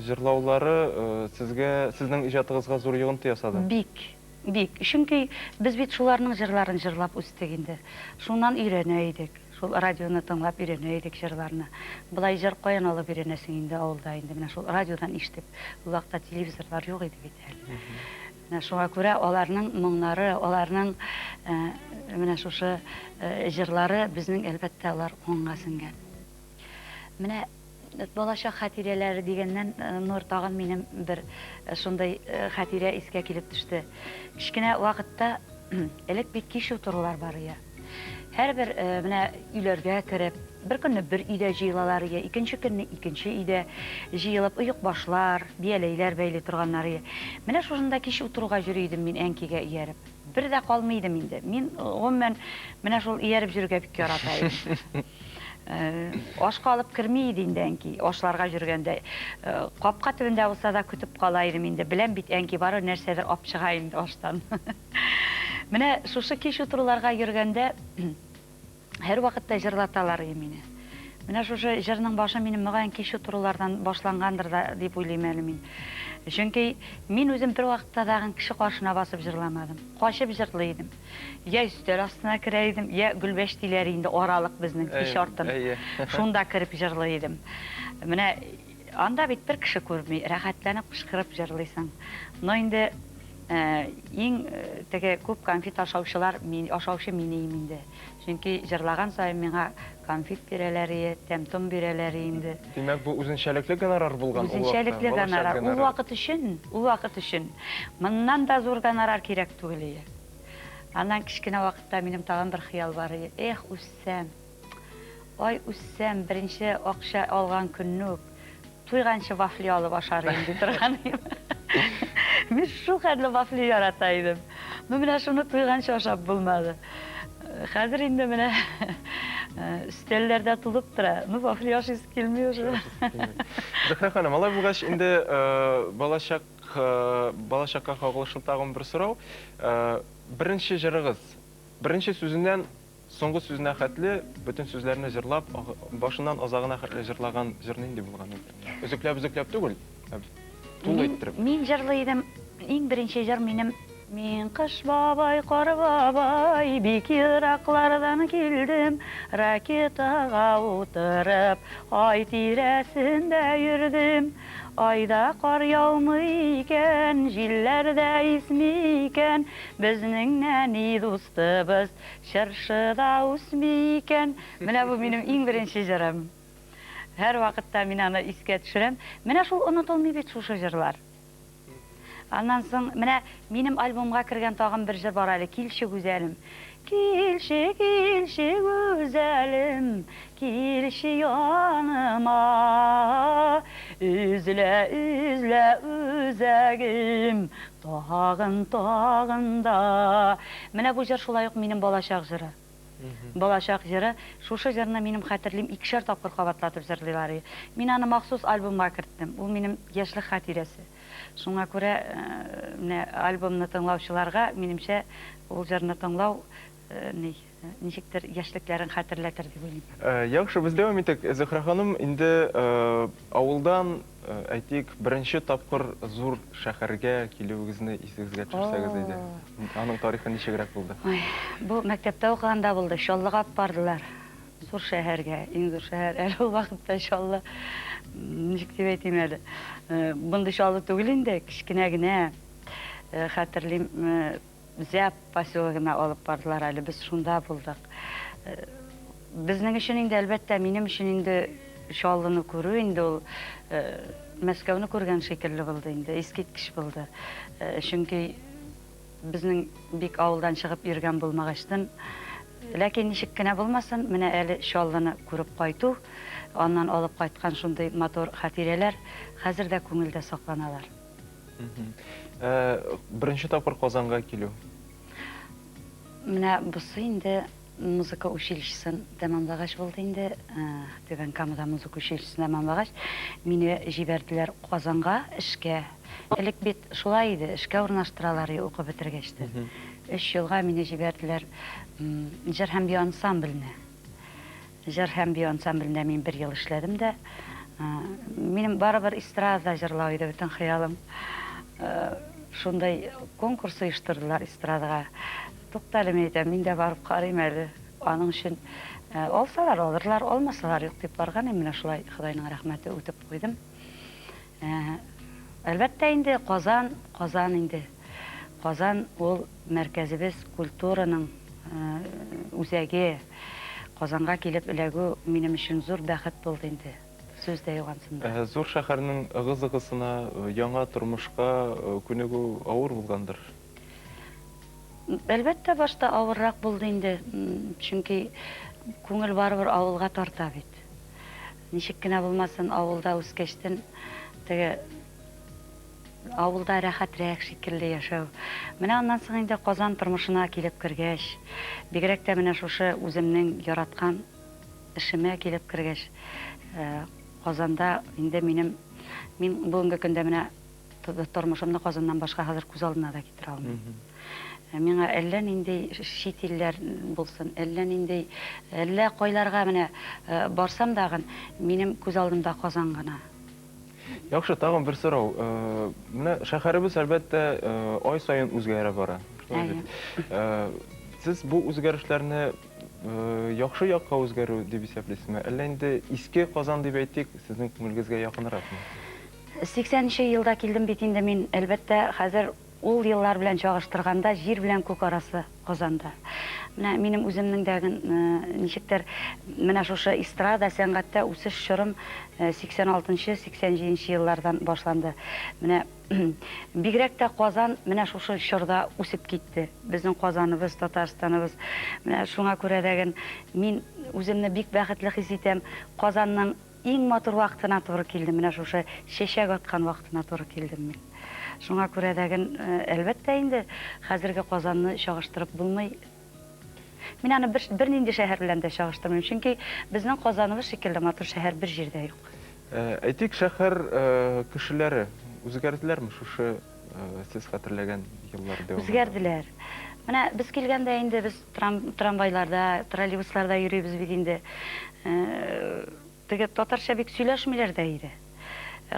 җырлаулары сезгә, сезнең иҗатыгызга зур йогынты ясады? Бик, бик. Чөнки без бит шуларның җырларын җырлап үстек инде. Шуннан өйрәнә идек. Шул радионы тыңлап өйрәнә идек җырларны. Болай җыр каян алып өйрәнәсең инде авылда инде менә шул радиодан ишетеп. Ул вакытта телевизорлар юк иде бит әле. Менә шуңа күрә аларның моңнары, аларның менә шушы җырлары безнең, әлбәттә, алар канга сеңгән. Менә. Балачак хатирәләре дигәннән, Нур, тагын минем бер шундый хатирә искә килеп төште. Кечкенә вакытта элек бит кич утырулар бар ие. Һәрбер менә өйләргә кереп, бер көнне бер өйдә җыелалар ие, икенче көнне икенче өйдә җыелып, оекбашлар, бияләйләр бәйли торганнар ие. Менә шушында кич утыруга йөри идем мин әнкигә ияреп. Бер дә калмый идем инде. Мин, гомумән, менә шул ияреп йөрергә бик ярата идем. Ашка алып керми иде инде әнки, ашларга йөргәндә. Капка төбендә булса да көтеп кала идем инде. Беләм бит, әнки барыбер нәрсәдер ап чыга инде аштан. Менә шушы кич утыруларга йөргәндә һәрвакытта җырлаталар иде мине. Менә шушы җырның башы минем мөгаен кич утырулардан башлангандыр да дип уйлыйм әле мин. Чөнки мин үзем бервакытта тагын кеше каршына басып җырламадым. Качып җырлый идем. Йә өстәл астына керә идем, йә гөлбәч диләр инде аралык безнең кич артын. Шунда кереп җырлый идем. Менә анда бит бер кеше күрми, рәхәтләнеп кычкырып җырлыйсың. Но инде иң теге күп конфет ашаучылар, мин, ашаучы мин ием инде. Чөнки җырлаган саен миңа конфет бирәләр ие, тәм-том бирәләр ие инде. Димәк, бу үзенчәлекле гонорар булган ул вакытта? Үзенчәлекле гонорар. Ул вакыт өчен, ул вакыт өчен. Моннан да зур гонорар кирәк түгел ие. Аннан кечкенә вакытта минем тагын бер хыял бар ие. Эх, үссәм! Ай, үссәм, беренче акча алган көнне үк туйганчы вафли алып ашар идем, ди торган идем. Мин шул хәтле вафли ярата идем. Ну, менә шуны туйганчы ашап булмады. Хәзер инде менә өстәлләрдә тулып тора. Ну, вафли ашыйсы килми уже. Зөһрә ханым, алай булгач, инде балачак, балачакка кагылышлы тагын бер сорау. Беренче җырыгыз, беренче сүзеннән соңгы сүзенә хәтле бөтен сүзләрне җырлап, башыннан азагына хәтле җырлаган җыр нинди булган икән? Өзекләп-өзекләп түгел, ә тулы иттереп. Мин җырлый идем. Иң беренче җыр минем Мин Кыш бабай, Кар бабай, бик ераклардан килдем, ракетага утырып, ай тирәсендә йөрдем. Айда кар яумый икән, җилләр дә исми икән, безнең нәни дустыбыз Чыршы да үсми икән. Менә бу минем иң беренче җырым. Һәрвакытта мин аны искә төшерәм. Менә шул онытылмый бит шушы җырлар. Аннан соң менә минем альбомга кергән тагын бер җыр бар әле, Килче, гүзәлем. Килче, килче, гүзәлем, килче яныма. Өзелә, өзелә үзәгем, Тагын, тагын да. Менә бу җыр шулай ук минем балачак җыры. Балачак җыры. Шушы җырны минем хәтерлим икешәр тапкыр кабатлатып җырлыйлар иде. Мин аны махсус альбомга керттем. Ул минем яшьлек хатирәсе. Шуңа күрә менә альбомны тыңлаучыларга, минемчә, ул җырны тыңлау ни, ничектер яшьлекләрен хәтерләтер дип уйлыйм. Яхшы, без дәвам итик. Зөһрә ханым, инде авылдан, әйтик, беренче тапкыр зур шәһәргә килүегезне исегезгә төшерсәгез иде. Аның тарихы ничегрәк булды? Ой, бу мәктәптә укыганда булды. Чаллыга алып бардылар. Зур шәһәргә, иң зур шәһәр. Әле ул вакытта Чаллы, ничек дип әйтим әле, мондый Чаллы түгел инде, кечкенә генә. Хәтерлим, Зяб поселогына алып бардылар әле, без шунда булдык. Безнең өчен инде, әлбәттә, минем өчен инде Чаллыны күрү инде ул Мәскәүне күргән шикелле булды инде, искиткеч булды. Чөнки безнең бик авылдан чыгып йөргән булмагачтын, ләкин ничек кенә булмасын, менә әле Чаллыны күреп кайту, аннан алып кайткан шундый матур хатирәләр хәзер дә күңелдә сакланалар. Ә, беренче тапкыр Казанга килү. Менә бусы инде музыка училищесын тәмамлагач булды инде. Түбән Камада музыка училищесын тәмамлагач, мине җибәрделәр Казанга эшкә. Элек бит шулай иде, эшкә урнаштыралар иде укып бетергәч тә. Өч елга мине җибәрделәр җыр һәм бию ансамбленә. Җыр һәм бию ансамблендә мин бер ел эшләдем дә. Минем барыбер эстрадада җырлау иде бөтен хыялым. Шундый конкурс оештырдылар эстрадага. Туктале, мин әйтәм, мин дә барып карыйм әле. Аның өчен алсалар алырлар, алмасалар юк дип барган идем. Менә шулай Ходайның рәхмәте үтеп куйдым. Әлбәттә инде, Казан, Казан инде. Казан ул мәркәзебез, культураның үзәге. Казанга килеп эләгү минем өчен зур бәхет булды инде. Сүз дә юк ансында. Ә зур шәһәрнең ыгы-зыгысына, яңа тормышка күнегү авыр булгандыр? Әлбәттә, башта авыррак булды инде, чөнки күңел барыбер авылга тарта бит. Ничек кенә булмасын, авылда үскәчтен теге авылда рәхәтрәк шикелле яшәү. Менә аннан соң инде Казан тормышына килеп кергәч, бигрәк тә менә шушы үземнең яраткан эшемә килеп кергәч, Казанда инде минем, мин бүгенге көндә менә тормышымны Казаннан башка хәзер күз алдына да китерә алмыйм. Миңа әллә нинди чит илләр булсын, әллә нинди, әллә кайларга менә барсам дагын, минем күз алдымда Казан гына. Яхшы, тагын бер сорау. Менә шәһәребез, әлбәттә, ай саен үзгәрә бара. Шулай бит? Сез бу үзгәрешләрне яхшы якка үзгәрү дип исәплисезме? Әллә инде иске Казан дип әйтик, сезнең күңелегезгә якынракмы? 80 нче елда килдем бит инде мин. Әлбәттә, хәзер ул еллар белән чагыштырганда, җир белән күк арасы Казанда. Менә минем үземнең дә ничектер менә шушы эстрада сәнгатьтә үсеш чорым 86 нчы, 87 нче еллардан башланды. Менә бигрәк тә Казан менә шушы чорда үсеп китте. Безнең Казаныбыз, Татарстаныбыз. Менә шуңа күрә дә мин үземне бик бәхетле хис итәм. Казанның Иң матур вакытына туры килдем, менә шушы чәчәк аткан вакытына туры килдем мин. Шуңа күрә дә ген, әлбәттә инде, хәзерге Казанны чагыштырып булмый. Мин аны бер, бернинди шәһәр белән дә чагыштырмыйм, чөнки безнең Казаныбыз шикелле матур шәһәр бер җирдә юк. Әйтик, шәһәр кешеләре үзгәрделәрме шушы сез хәтерләгән еллар дәвамында? Үзгәрделәр. Менә без килгәндә инде без трамвайларда, троллейбусларда йөрибез бит инде. Теге татарча бик сөйләшмиләр дә иде.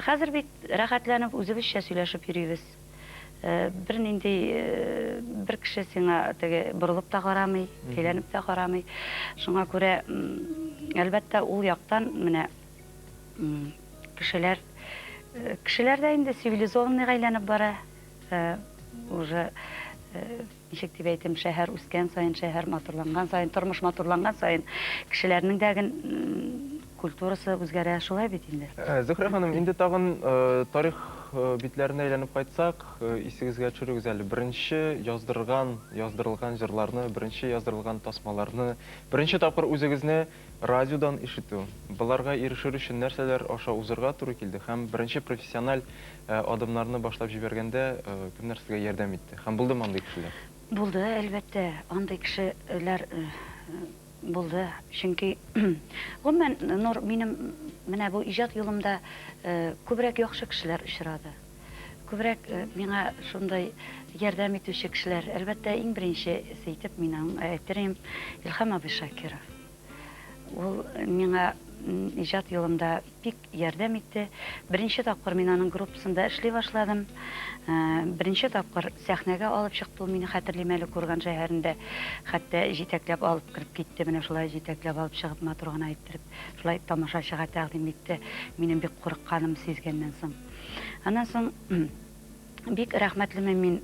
Хәзер бит рәхәтләнеп үзебезчә сөйләшеп йөрибез. Бернинди бер кеше сиңа теге борылып та карамый, әйләнеп тә карамый. Шуңа күрә, әлбәттә, ул яктан менә кешеләр кешеләр дә инде цивилизованныйга әйләнеп бара. Уже Ничек дип әйтим, шәһәр үскән саен, шәһәр матурланган саен, тормыш матурланган саен, кешеләрнең дә культурасы үзгәрә, шулай бит инде. Зөһрә ханым, инде тагын тарих битләренә әйләнеп кайтсак, исегезгә төшерегез әле, беренче яздырган, яздырылган җырларны, беренче яздырылган тасмаларны, беренче тапкыр үзегезне радиодан ишетү, боларга ирешер өчен нәрсәләр аша узырга туры килде һәм беренче профессиональ адымнарны башлап җибәргәндә кемнәр сезгә ярдәм итте? Һәм булдымы андый кешеләр? Булды, әлбәттә, андый кешеләр булды. Чөнки, гомумән, Нур, минем менә бу иҗат юлымда күбрәк яхшы кешеләр очрады. Күбрәк миңа шундый ярдәм итүче кешеләр, әлбәттә, иң беренчесе итеп мин әйтер идем, Илһам абый Шакиров. Ул миңа иҗат юлымда бик ярдәм итте. Беренче тапкыр мин аның группасында эшли башладым. Беренче тапкыр сәхнәгә алып чыкты ул мине, хәтерлим әле, Курган шәһәрендә. Хәтта җитәкләп алып кереп китте, менә шулай җитәкләп алып чыгып, матур гына иттереп, шулай тамашачыга тәкъдим итте, минем бик курыкканым сизгәннән соң. Аннан соң бик рәхмәтлемен мин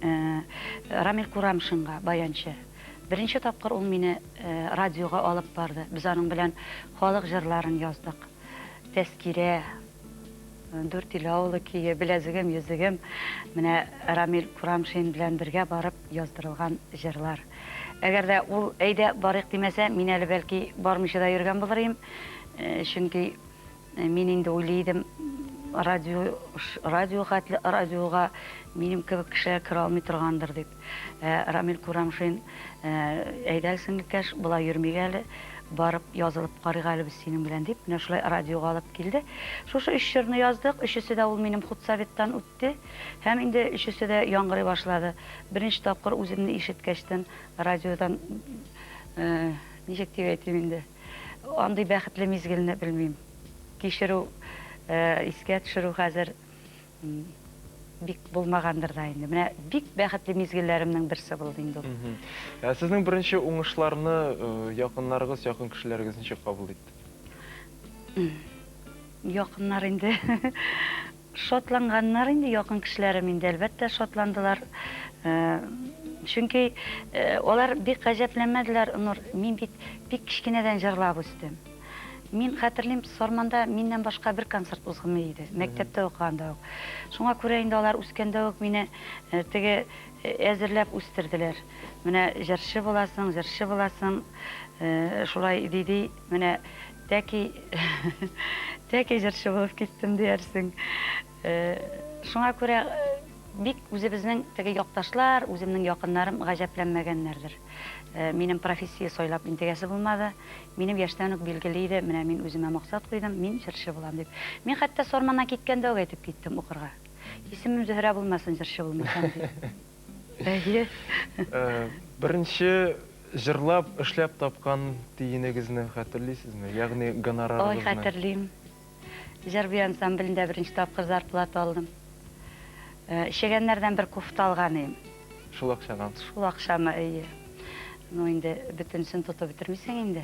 Рамил Курамшинга, баянчы. Беренче тапкыр ул мине радиога алып барды. Без аның белән халык җырларын яздык. Тәскирә, Дүртөйле авылы көе, Беләзегем, йөзегем. Менә Рамил Курамшин белән бергә барып яздырылган җырлар. Әгәр дә ул әйдә барыйк димәсә, мин әле бәлки бармыйча да йөргән булыр идем. Чөнки Мин инде уйлый идем, радио, радио хәтле радиога минем кебек кешеләр керә алмый торгандыр дип. Ә Рамил Курамшин, әйдә әле, сеңелкәш, болай йөрмик әле, барып язылып карыйк әле без синең белән дип, менә шулай радиога алып килде. Шушы өч җырны яздык, өчесе дә ул минем худсоветтан үтте һәм инде өчесе дә яңгырый башлады. Беренче тапкыр үземне ишеткәчтен радиодан, ничек дип әйтим инде, Андый бәхетле мизгелне белмим. Кичерү, искә төшерү хәзер бик булмагандыр да инде. Менә бик бәхетле мизгелләремнең берсе булды инде ул. Ә сезнең беренче уңышларны якыннарыгыз, якын кешеләрегез ничек кабул итте? Якыннар инде Шатланганнар инде, якын кешеләрем инде, әлбәттә, шатландылар. Чөнки алар бик гаҗәпләнмәделәр, Нур, мин бит бик кечкенәдән җырлап үстем. Мин хәтерлим, Сарманда миннән башка бер концерт узгымый иде, мәктәптә укыганда ук. Шуңа күрә инде алар үскәндә үк мине теге әзерләп үстерделәр. Менә җырчы буласың, җырчы буласың, шулай ди-ди, менә тәки, тәки җырчы булып киттем диярсең. Шуңа күрә бик үзебезнең теге якташлар, үземнең якыннарым гаҗәпләнмәгәннәрдер. Минем профессия сайлап интегәсе булмады. Минем яшьтән үк билгеле иде, менә мин үземә максат куйдым, мин җырчы булам дип. Мин хәтта Сарманнан киткәндә үк әйтеп киттем укырга. Исемем Зөһрә булмасын, җырчы булмасам дип. Әйе. Беренче җырлап, эшләп тапкан тиенегезне хәтерлисезме? Ягъни гонорарыгызны? Ой, хәтерлим. Җыр-бию ансамблендә беренче тапкыр зарплата алдым. Чегәннәрдән бер кофта алган идем. Шул акчага? Шул акчама, әйе. Ну, инде бөтенесен тотып бетермисең инде.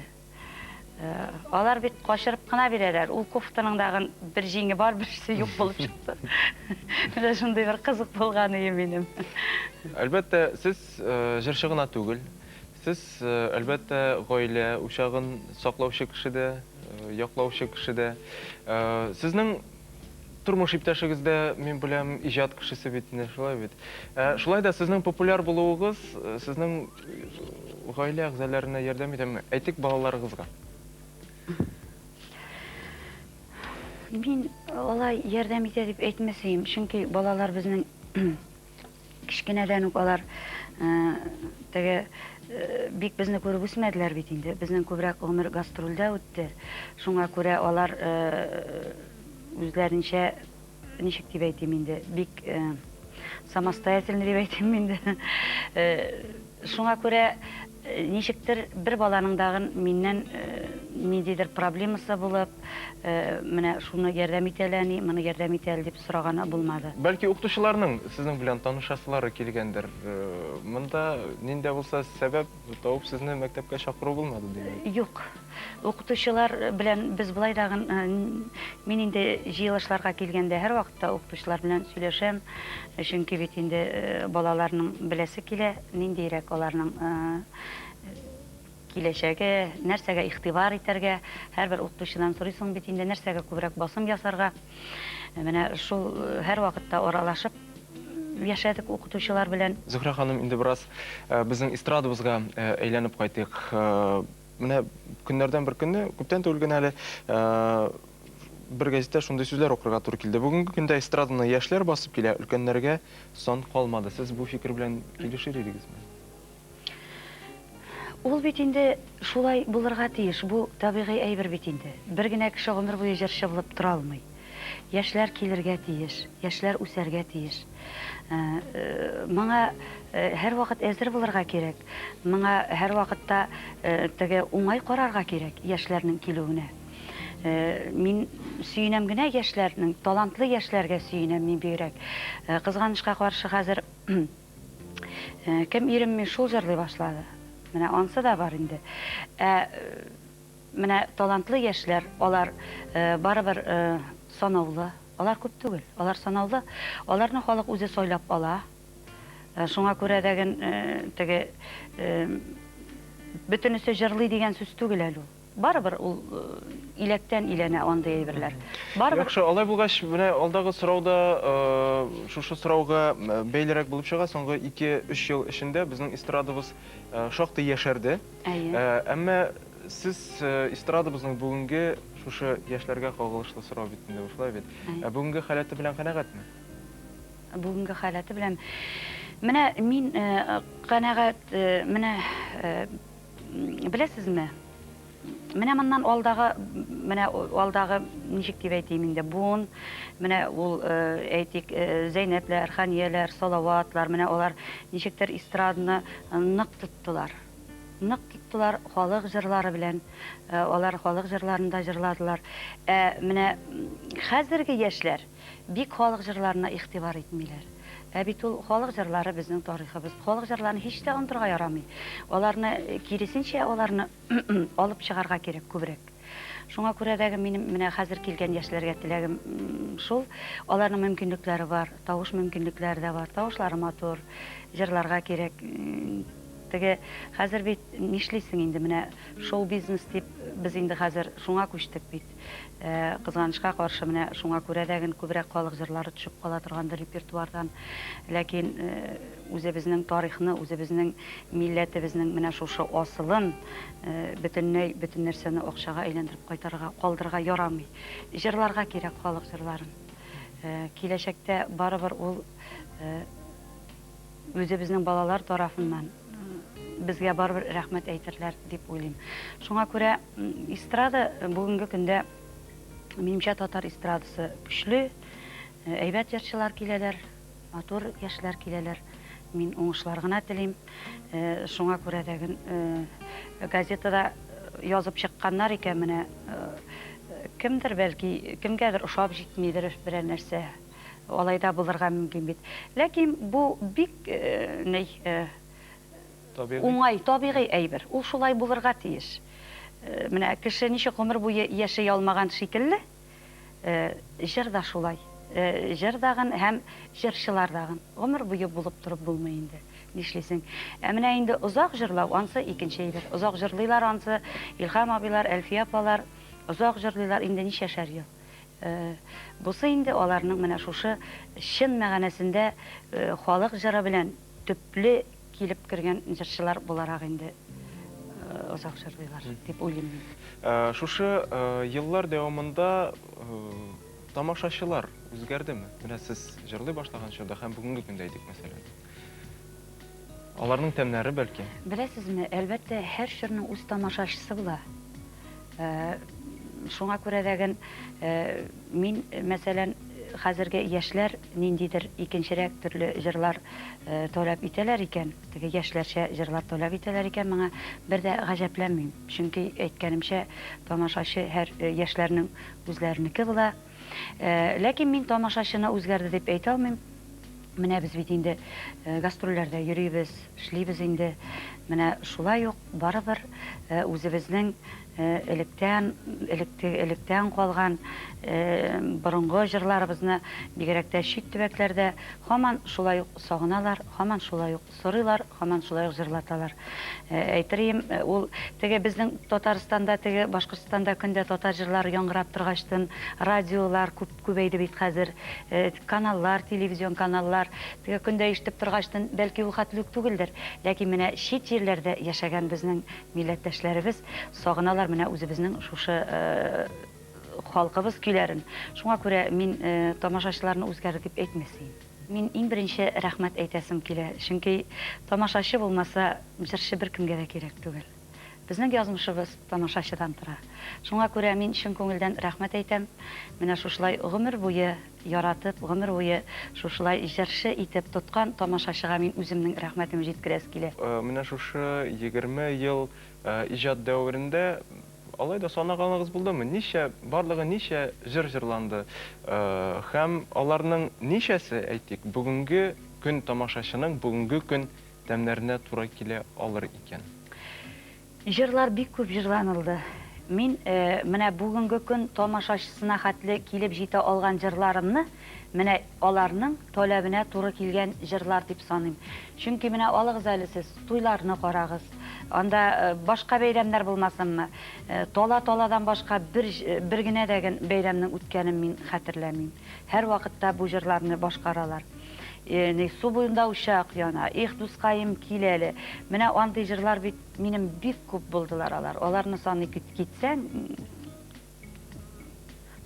Алар бит качырып кына бирәләр. Ул кофтаның дагын бер җиңе бар, берсе юк булып чыкты. Менә шундый бер кызык булган иде минем. Әлбәттә, сез җырчы гына түгел. Сез, әлбәттә, гаилә учагын саклаучы кеше дә, яклаучы кеше дә. Сезнең тормыш иптәшегез дә, мин беләм, иҗат кешесе бит инде, шулай бит. Шулай да сезнең популяр булуыгыз сезнең гаилә әгъзаларына ярдәм итәме? Әйтик, балаларыгызга. Мин алай ярдәм итә дип әйтмәс идем, чөнки балалар безнең Кечкенәдән үк алар теге бик безне күреп үсмәделәр бит инде. Безнең күбрәк гомер гастрольдә үтте. Шуңа күрә алар үзләренчә, ничек дип әйтим инде, бик самостоятельный дип әйтим инде. Шуңа күрә ничектер бер баланың дагын миннән ниндидер проблемасы булып, менә шуны ярдәм ит әле, әни, моны ярдәм ит әле дип сораганы булмады. Бәлки укытучыларның сезнең белән танышасылары килгәндер. Монда нинди дә булса сәбәп табып сезне мәктәпкә чакыру булмады, димәк? Юк. Укытучылар белән без болай дагын, мин инде җыелышларга килгәндә һәрвакытта укытучылар белән сөйләшәм, чөнки бит инде балаларның беләсе килә, ниндиерәк аларның киләчәге, нәрсәгә игътибар итәргә, һәрбер укытучыдан сорыйсың бит инде, нәрсәгә күбрәк басым ясарга. Менә шул һәрвакытта аралашып яшәдек укытучылар белән. Зөһрә ханым, инде бераз безнең эстрадабызга әйләнеп кайтыйк. Менә көннәрдән бер көнне, күптән түгел генә әле, бер гәзиттә шундый сүзләр укырга туры килде. Бүгенге көндә эстраданы яшьләр басып килә, өлкәннәргә сан калмады. Сез бу фикер белән килешер идегезме? Ул бит инде шулай булырга тиеш, бу табигый әйбер бит инде. Бер генә кеше гомер буе җырчы булып тора алмый. Яшьләр килергә тиеш, яшьләр үсәргә тиеш. Моңа һәрвакыт әзер булырга кирәк, моңа һәрвакытта теге уңай карарга кирәк яшьләрнең килүенә. Мин сөенәм генә яшьләрнең, талантлы яшьләргә сөенәм мин бигрәк. Кызганычка каршы хәзер кем иренми шул җырлый башлады. Менә ансы да бар инде. Ә Менә талантлы яшьләр, алар барыбер санаулы. Алар күп түгел, алар санаулы. Аларны халык үзе сайлап ала. Шуңа күрә дә теге бөтенесе җырлый дигән сүз түгел әле ул. Барыбер ул иләктән иләнә андый әйберләр. Барыбер. Яхшы, алай булгач, менә алдагы сорау да шушы сорауга бәйлерәк булып чыга. Соңгы ике-өч ел эчендә безнең эстрадабыз шактый яшәрде. Әйе. Әмма сез эстрадабызның бүгенге шушы яшьләргә кагылышлы сорау бит инде бу, шулай бит? Ә бүгенге халәте белән канәгатьме? Бүгенге халәте белән. Менә мин канәгать, менә беләсезме? Менә моннан алдагы, менә алдагы, ничек дип әйтим инде, буын, менә ул, әйтик, Зәйнәпләр, Хәнияләр, Салаватлар, менә алар ничектер эстраданы нык тоттылар. Нык тоттылар халык җырлары белән, алар халык җырларын да җырладылар. Ә менә хәзерге яшьләр бик халык җырларына игътибар итмиләр. Ә бит ул халык җырлары безнең тарихыбыз. Халык җырларын һич тә онытырга ярамый. Аларны, киресенчә, аларны алып чыгарга кирәк күбрәк. Шуңа күрә дә минем менә хәзер килгән яшьләргә теләгем шул, аларның мөмкинлекләре бар, тавыш мөмкинлекләре дә бар, тавышлары матур, җырларга кирәк. Теге хәзер бит нишлисең инде, менә шоу-бизнес дип без инде хәзер шуңа күчтек бит. Кызганычка каршы, менә шуңа күрә дә гел күбрәк халык җырлары төшеп кала торгандыр репертуардан. Ләкин үзебезнең тарихны, үзебезнең милләтебезнең менә шушы асылын бөтенләй бөтен нәрсәне акчага әйләндереп кайтарырга, калдырырга ярамый. Җырларга кирәк халык җырларын. Киләчәктә барыбер ул үзебезнең балалар тарафыннан безгә барыбер рәхмәт әйтерләр дип уйлыйм. Шуңа күрә эстрада бүгенге көндә, минемчә, татар эстрадасы көчле, әйбәт җырчылар киләләр, матур яшьләр киләләр. Мин уңышлар гына телим. Шуңа күрә дә газетада язып чыкканнар икән, менә кемдер бәлки, кемгәдер ошап җитмидер берәр нәрсә. Алай да булырга мөмкин бит. Ләкин бу бик ни уңай, табигый әйбер. Ул шулай булырга тиеш. Менә кеше ничек гомер буе яши алмаган шикелле, җыр да шулай. Җыр дагын һәм җырчылар дагын гомер буе булып торып булмый инде. Нишлисең? Ә менә инде озак җырлау, ансы икенче әйбер. Озак җырлыйлар ансы, Илһам абыйлар, Әлфия апалар озак җырлыйлар инде ничәшәр ел. Бусы инде аларның менә шушы чын мәгънәсендә халык җыры белән төпле килеп кергән җырчылар буларак инде озак җырлыйлар дип уйлыйм мин. Шушы еллар дәвамында тамашачылар үзгәрдеме? Менә сез җырлый башлаган чорда һәм бүгенге көндә әйтик, мәсәлән. Аларның тәмнәре бәлки? Беләсезме, әлбәттә, һәр чорның үз тамашачысы була. Шуңа күрә дә ген мин, мәсәлән, хәзерге яшьләр ниндидер икенчерәк төрле җырлар таләп итәләр икән, теге яшьләрчә җырлар таләп итәләр икән, моңа бер дә гаҗәпләнмим. Чөнки, әйткәнемчә, тамашачы һәр яшьләрнең үзләренеке була. Ләкин мин тамашачыны үзгәрде дип әйтә алмыйм. Менә без бит инде гастрольләрдә йөрибез, эшлибез инде. Менә шулай ук барыбер үзебезнең электән, электән калган борынгы җырларыбызны, бигрәк тә чит төбәкләрдә һаман шулай ук сагыналар, һаман шулай ук Сорыйлар, һаман шулай ук җырлаталар. Әйтерием, ул теге безнең Татарстанда, теге Башкортстанда көн дә татар җырлары яңгырап торгачтын, радиолар күп күбәйде бит хәзер, каналлар, телевизион каналлар, теге көн дә ишетеп торгачтын, бәлки ул хәтле үк түгелдер. Ләкин менә чит җирләрдә яшәгән безнең милләттәшләребез сагыналар менә үзебезнең шушы халкыбыз көйләрен. Шуңа күрә мин тамашачыларны үзгәрде дип әйтмәс идем. Мин иң беренче рәхмәт әйтәсем килә, чөнки тамашачы булмаса, җырчы беркемгә дә кирәк түгел. Безнең язмышыбыз тамашачыдан тора. Шуңа күрә мин чын күңелдән рәхмәт әйтәм. Менә шушылай гомер буе яратып, гомер буе шушылай җырчы итеп тоткан тамашачыга мин үземнең рәхмәтемне җиткерәсе килә. Менә шушы 20 ел иҗат дәверендә Алай да санаганыгыз булдымы, ничә, барлыгы ничә җыр җырланды һәм аларның ничәсе, әйтик, бүгенге көн тамашачының бүгенге көн тәмнәренә туры килә алыр икән? Җырлар бик күп җырланылды. Мин менә бүгенге көн тамашачысына хәтле килеп җитә алган җырларымны, менә аларның таләбенә туры килгән җырлар дип саныйм. Чөнки менә алыгыз әле сез, туйларны карагыз. Анда башка бәйрәмнәр булмасынмы? Тала-таладан башка бер бер генә дә ген бәйрәмнең үткәнен мин хәтерләмим. Һәрвакытта бу җырларны башкаралар. Ни, Су буенда учак яна, Их, дускаем, кил әле. Менә андый җырлар бит минем бик күп булдылар алар. Аларны саный китсәң,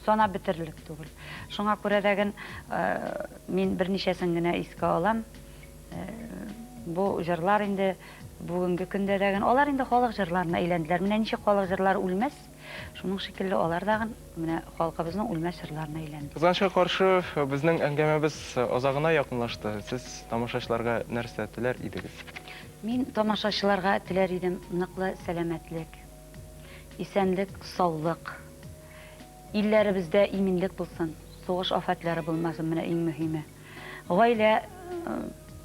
санап бетерерлек түгел. Шуңа күрә дә ген мин берничәсен генә искә алам. Бу җырлар инде бүгенге көндә дә ген, алар инде халык җырларына әйләнделәр. Менә ничек халык җырлары үлмәс, шуның шикелле алар да ген менә халкыбызның үлмәс җырларына әйләнде. Кызганычка каршы, безнең әңгәмәбез азагына якынлашты. Сез тамашачыларга нәрсә теләр идегез? Мин тамашачыларга теләр идем ныклы сәламәтлек. Исәнлек, саулык. Илләребездә иминлек булсын, сугыш афәтләре булмасын, менә иң мөһиме. Гаилә,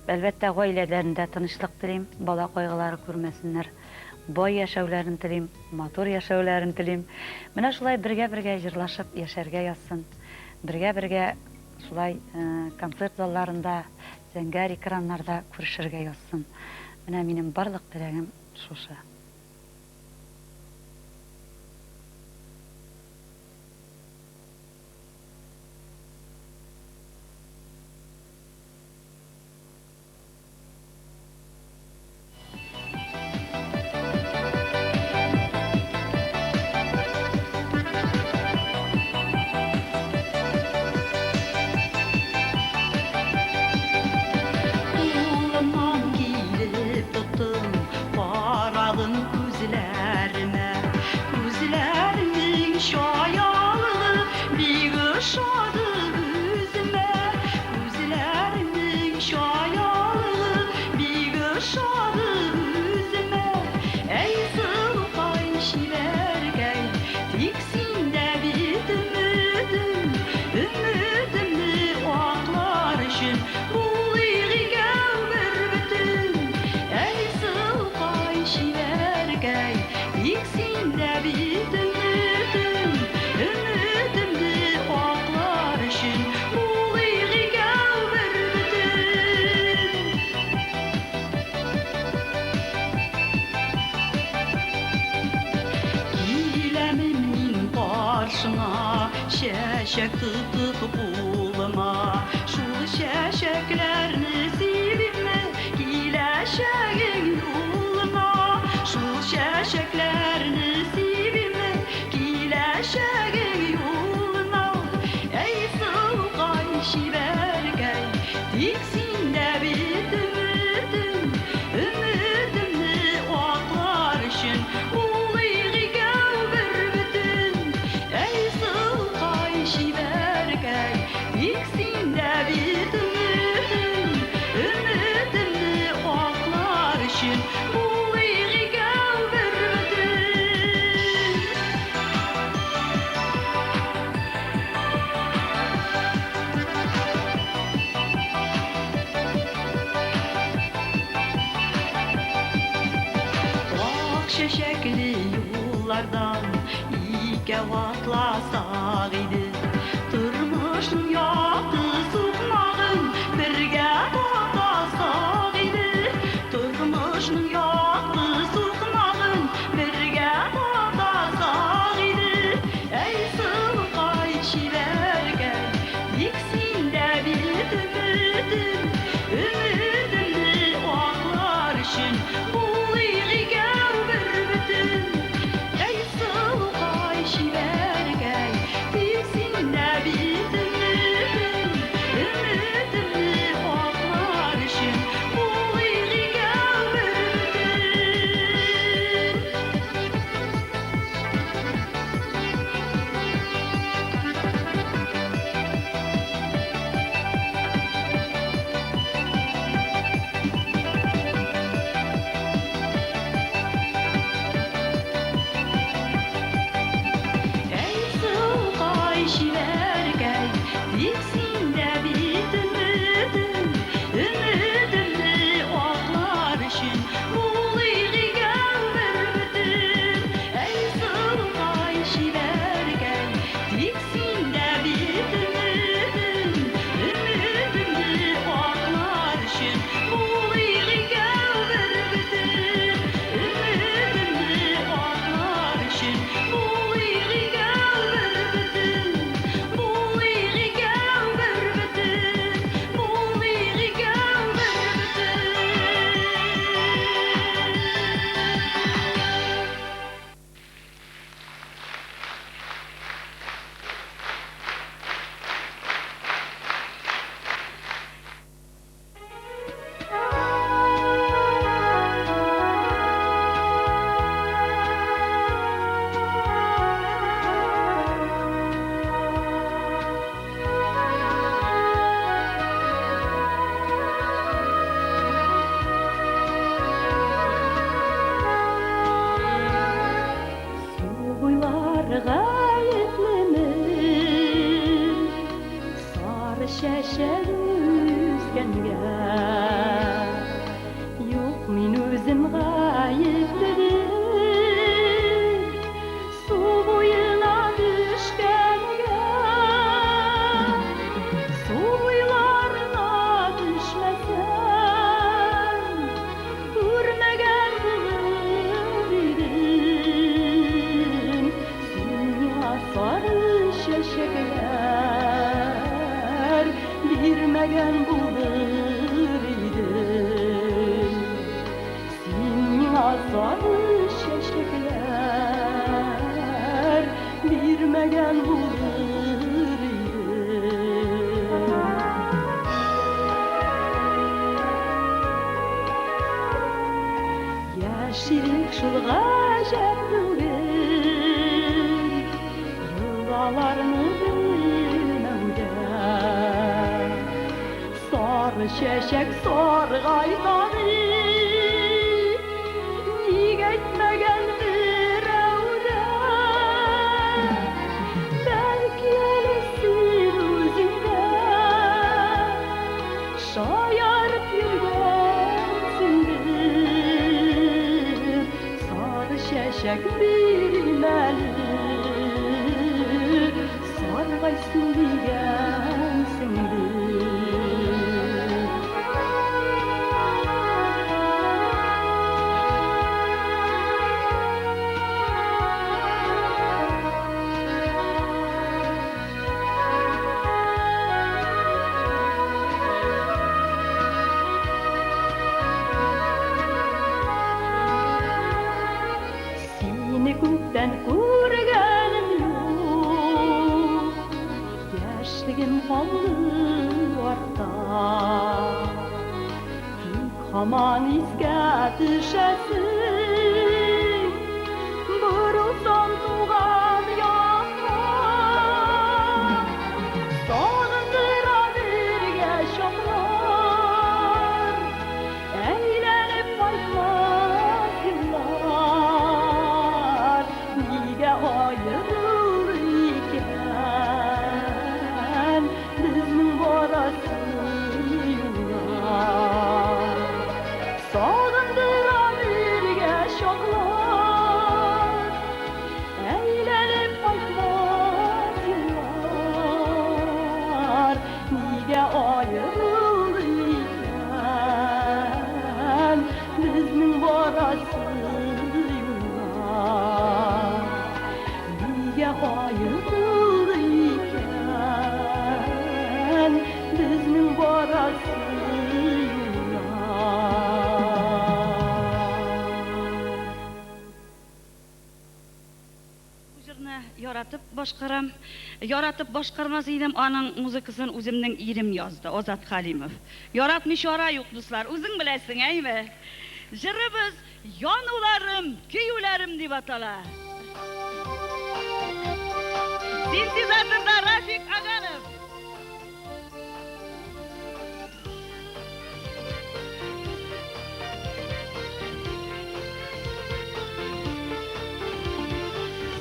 әлбәттә, гаиләләрендә тынычлык телим, бала кайгылары күрмәсеннәр. Бай яшәүләрен телим, матур яшәүләрен телим. Менә шулай бергә-бергә җырлашып яшәргә язсын. Бергә-бергә шулай концерт залларында, зәңгәр экраннарда күрешергә язсын. Менә минем барлык теләгем шушы. Кулымнан килеп тоттың, карадың күзләремә. Күзләреңнең чаялыгы бик ошады үземә. Күзләреңнең чаялыгы бик ошады үземә. Әй, сылукай, чибәркәй, тик синдә бит өметем, өметемне аклар өчен булыйк икәү бер бөтен. Әй, сылукай, чибәркәй, тик синдә бит өметем, өметемне аклар өчен булыйк икәү бер бөтен. Киләмен мин каршыңа, чәчәк тотып кулыма. Шул чәчәкләрне сибепме киләчәгең юлыма. Шул чәчәкләрне сибепме киләчәгең юлына. Әй, сылукай, чибәркәй, тик синдә бит өметем, өметемне аклар өчен булыйк икәү бер бөтен. Әй, сылукай, чибәркәй, тик синдә бит өметем, өметемне аклар өчен булыйк икәү бер бөтен. Ак чәчәкле юллардан икәү атласак иде. Тормышның якты сукмагын бергә таптасак иде. Тормышның якты сукмагын бергә таптасак иде. Әй, сылукай, чибәркәй, тик синдә бит өметем, өметемне аклар өчен булыйк икәү бер бөтен. Әй, сылукай, чибәркәй, тик синдә бит өметем, Сары чәчәкләр бирмәгән булыр идем. Яшь идек шул, гаҗәп түгел, елгаларны белмәүдә. Сары чәчәк саргайган дип, ник әйтмәгән берәү дә? Бәлки әле син үзең дә шаярып йөргәнсеңдер. Сары чәчәк бирим әле, саргайсын дигәнсеңдер. Сине күптән күргәнем юк, яшьлегем калды артта. Тик һаман искә төшәсең, борылсам туган якка. Сагындыра бергә чаклар, әйләнеп кайтмас еллар. Нигә аерылды икән безнең барасы юллар? Сагындыра бергә чаклар, әйләнеп кайтмас еллар. Нигә аерылды икән безнең барасы юллар? Нигә аерылды икән безнең барасы юллар? Бу җырны яратып башкарам. Яратып башкармас идем, аның музыкасын үземнең ирем язды, Азат Халимов. Яратмый чара юк, дуслар, үзең беләсең, әйме? Җырыбыз Януларым, көюләрем дип атала. Синтезаторда Рафик Аганов.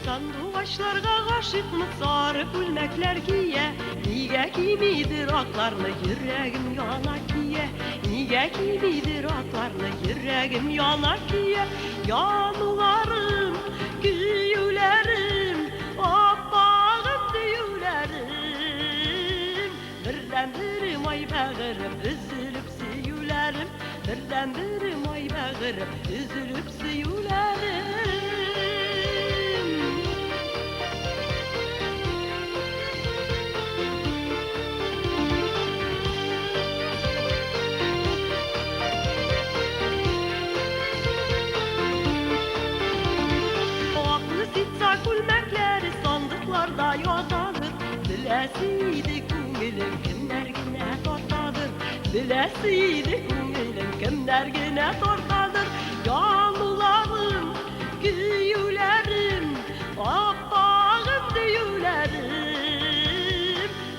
Сандугачларга гашыйкмы, сары күлмәкләр кия? Нигә кимидер акларны, йөрәгем яна кия. Нигә кимидер акларны, йөрәгем яна кия. Януларым, көюләрем, аппагым диюләрем. Бердән-берем ай бәгырем, өзелеп сөюләрем. Бердән-берем ай бәгырем, өзелеп сөюләрем. Аклы ситса күлмәкләре сандыкларда ятадыр. Беләсе иде күңелем, кемнәр генә тартадыр. Беләсе иде күңелем, кемнәр генә тартадыр. Януларым, көюләрем, аппагым диюләрем.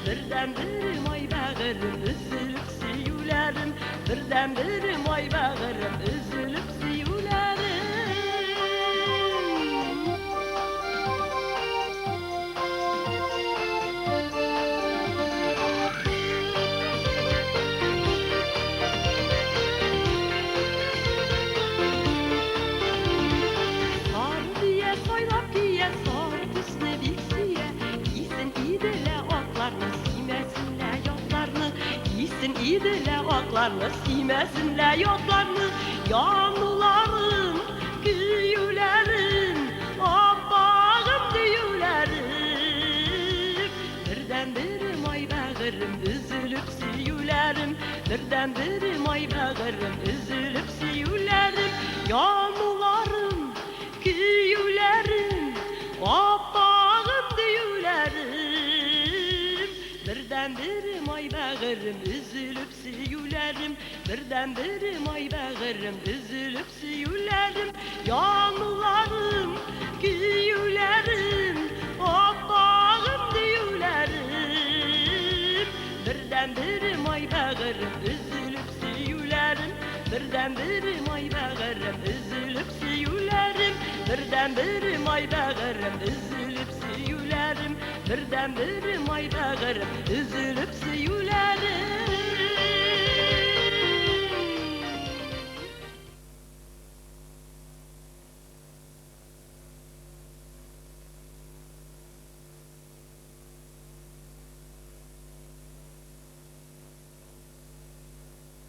Бердән-берем ай бәгырем, өзелеп сөюләрем. Бердән-берем ай бәгырем, өзелеп сөюләрем. Сары бия сайлап кия, сары төсне бик сөя. Кисен иде лә акларны, сөймәсен лә ятларны. Кисен иде лә акларны, сөймәсен лә ятларны. Януларым, көюләрем, аппагым диюләрем. Бердән-берем ай бәгырем, өзелеп сөюләрем. Бердән-берем ай бәгырем, өзелеп сөюләрем. Януларым, бәгырем, өзелеп сөюләрем. Бердәнберем ай бәгырем, өзелеп сөюләрем. Януларым, көюләрем, аппагым диюләрем. Бердәнберем ай бәгырем, өзелеп сөюләрем. Бердәнберем ай бәгырем, өзелеп сөюләрем. Бердәнберем ай бәгырем, өзелеп сөюләрем. Бердәнберем ай бәгырем, өзелеп сөюләрем.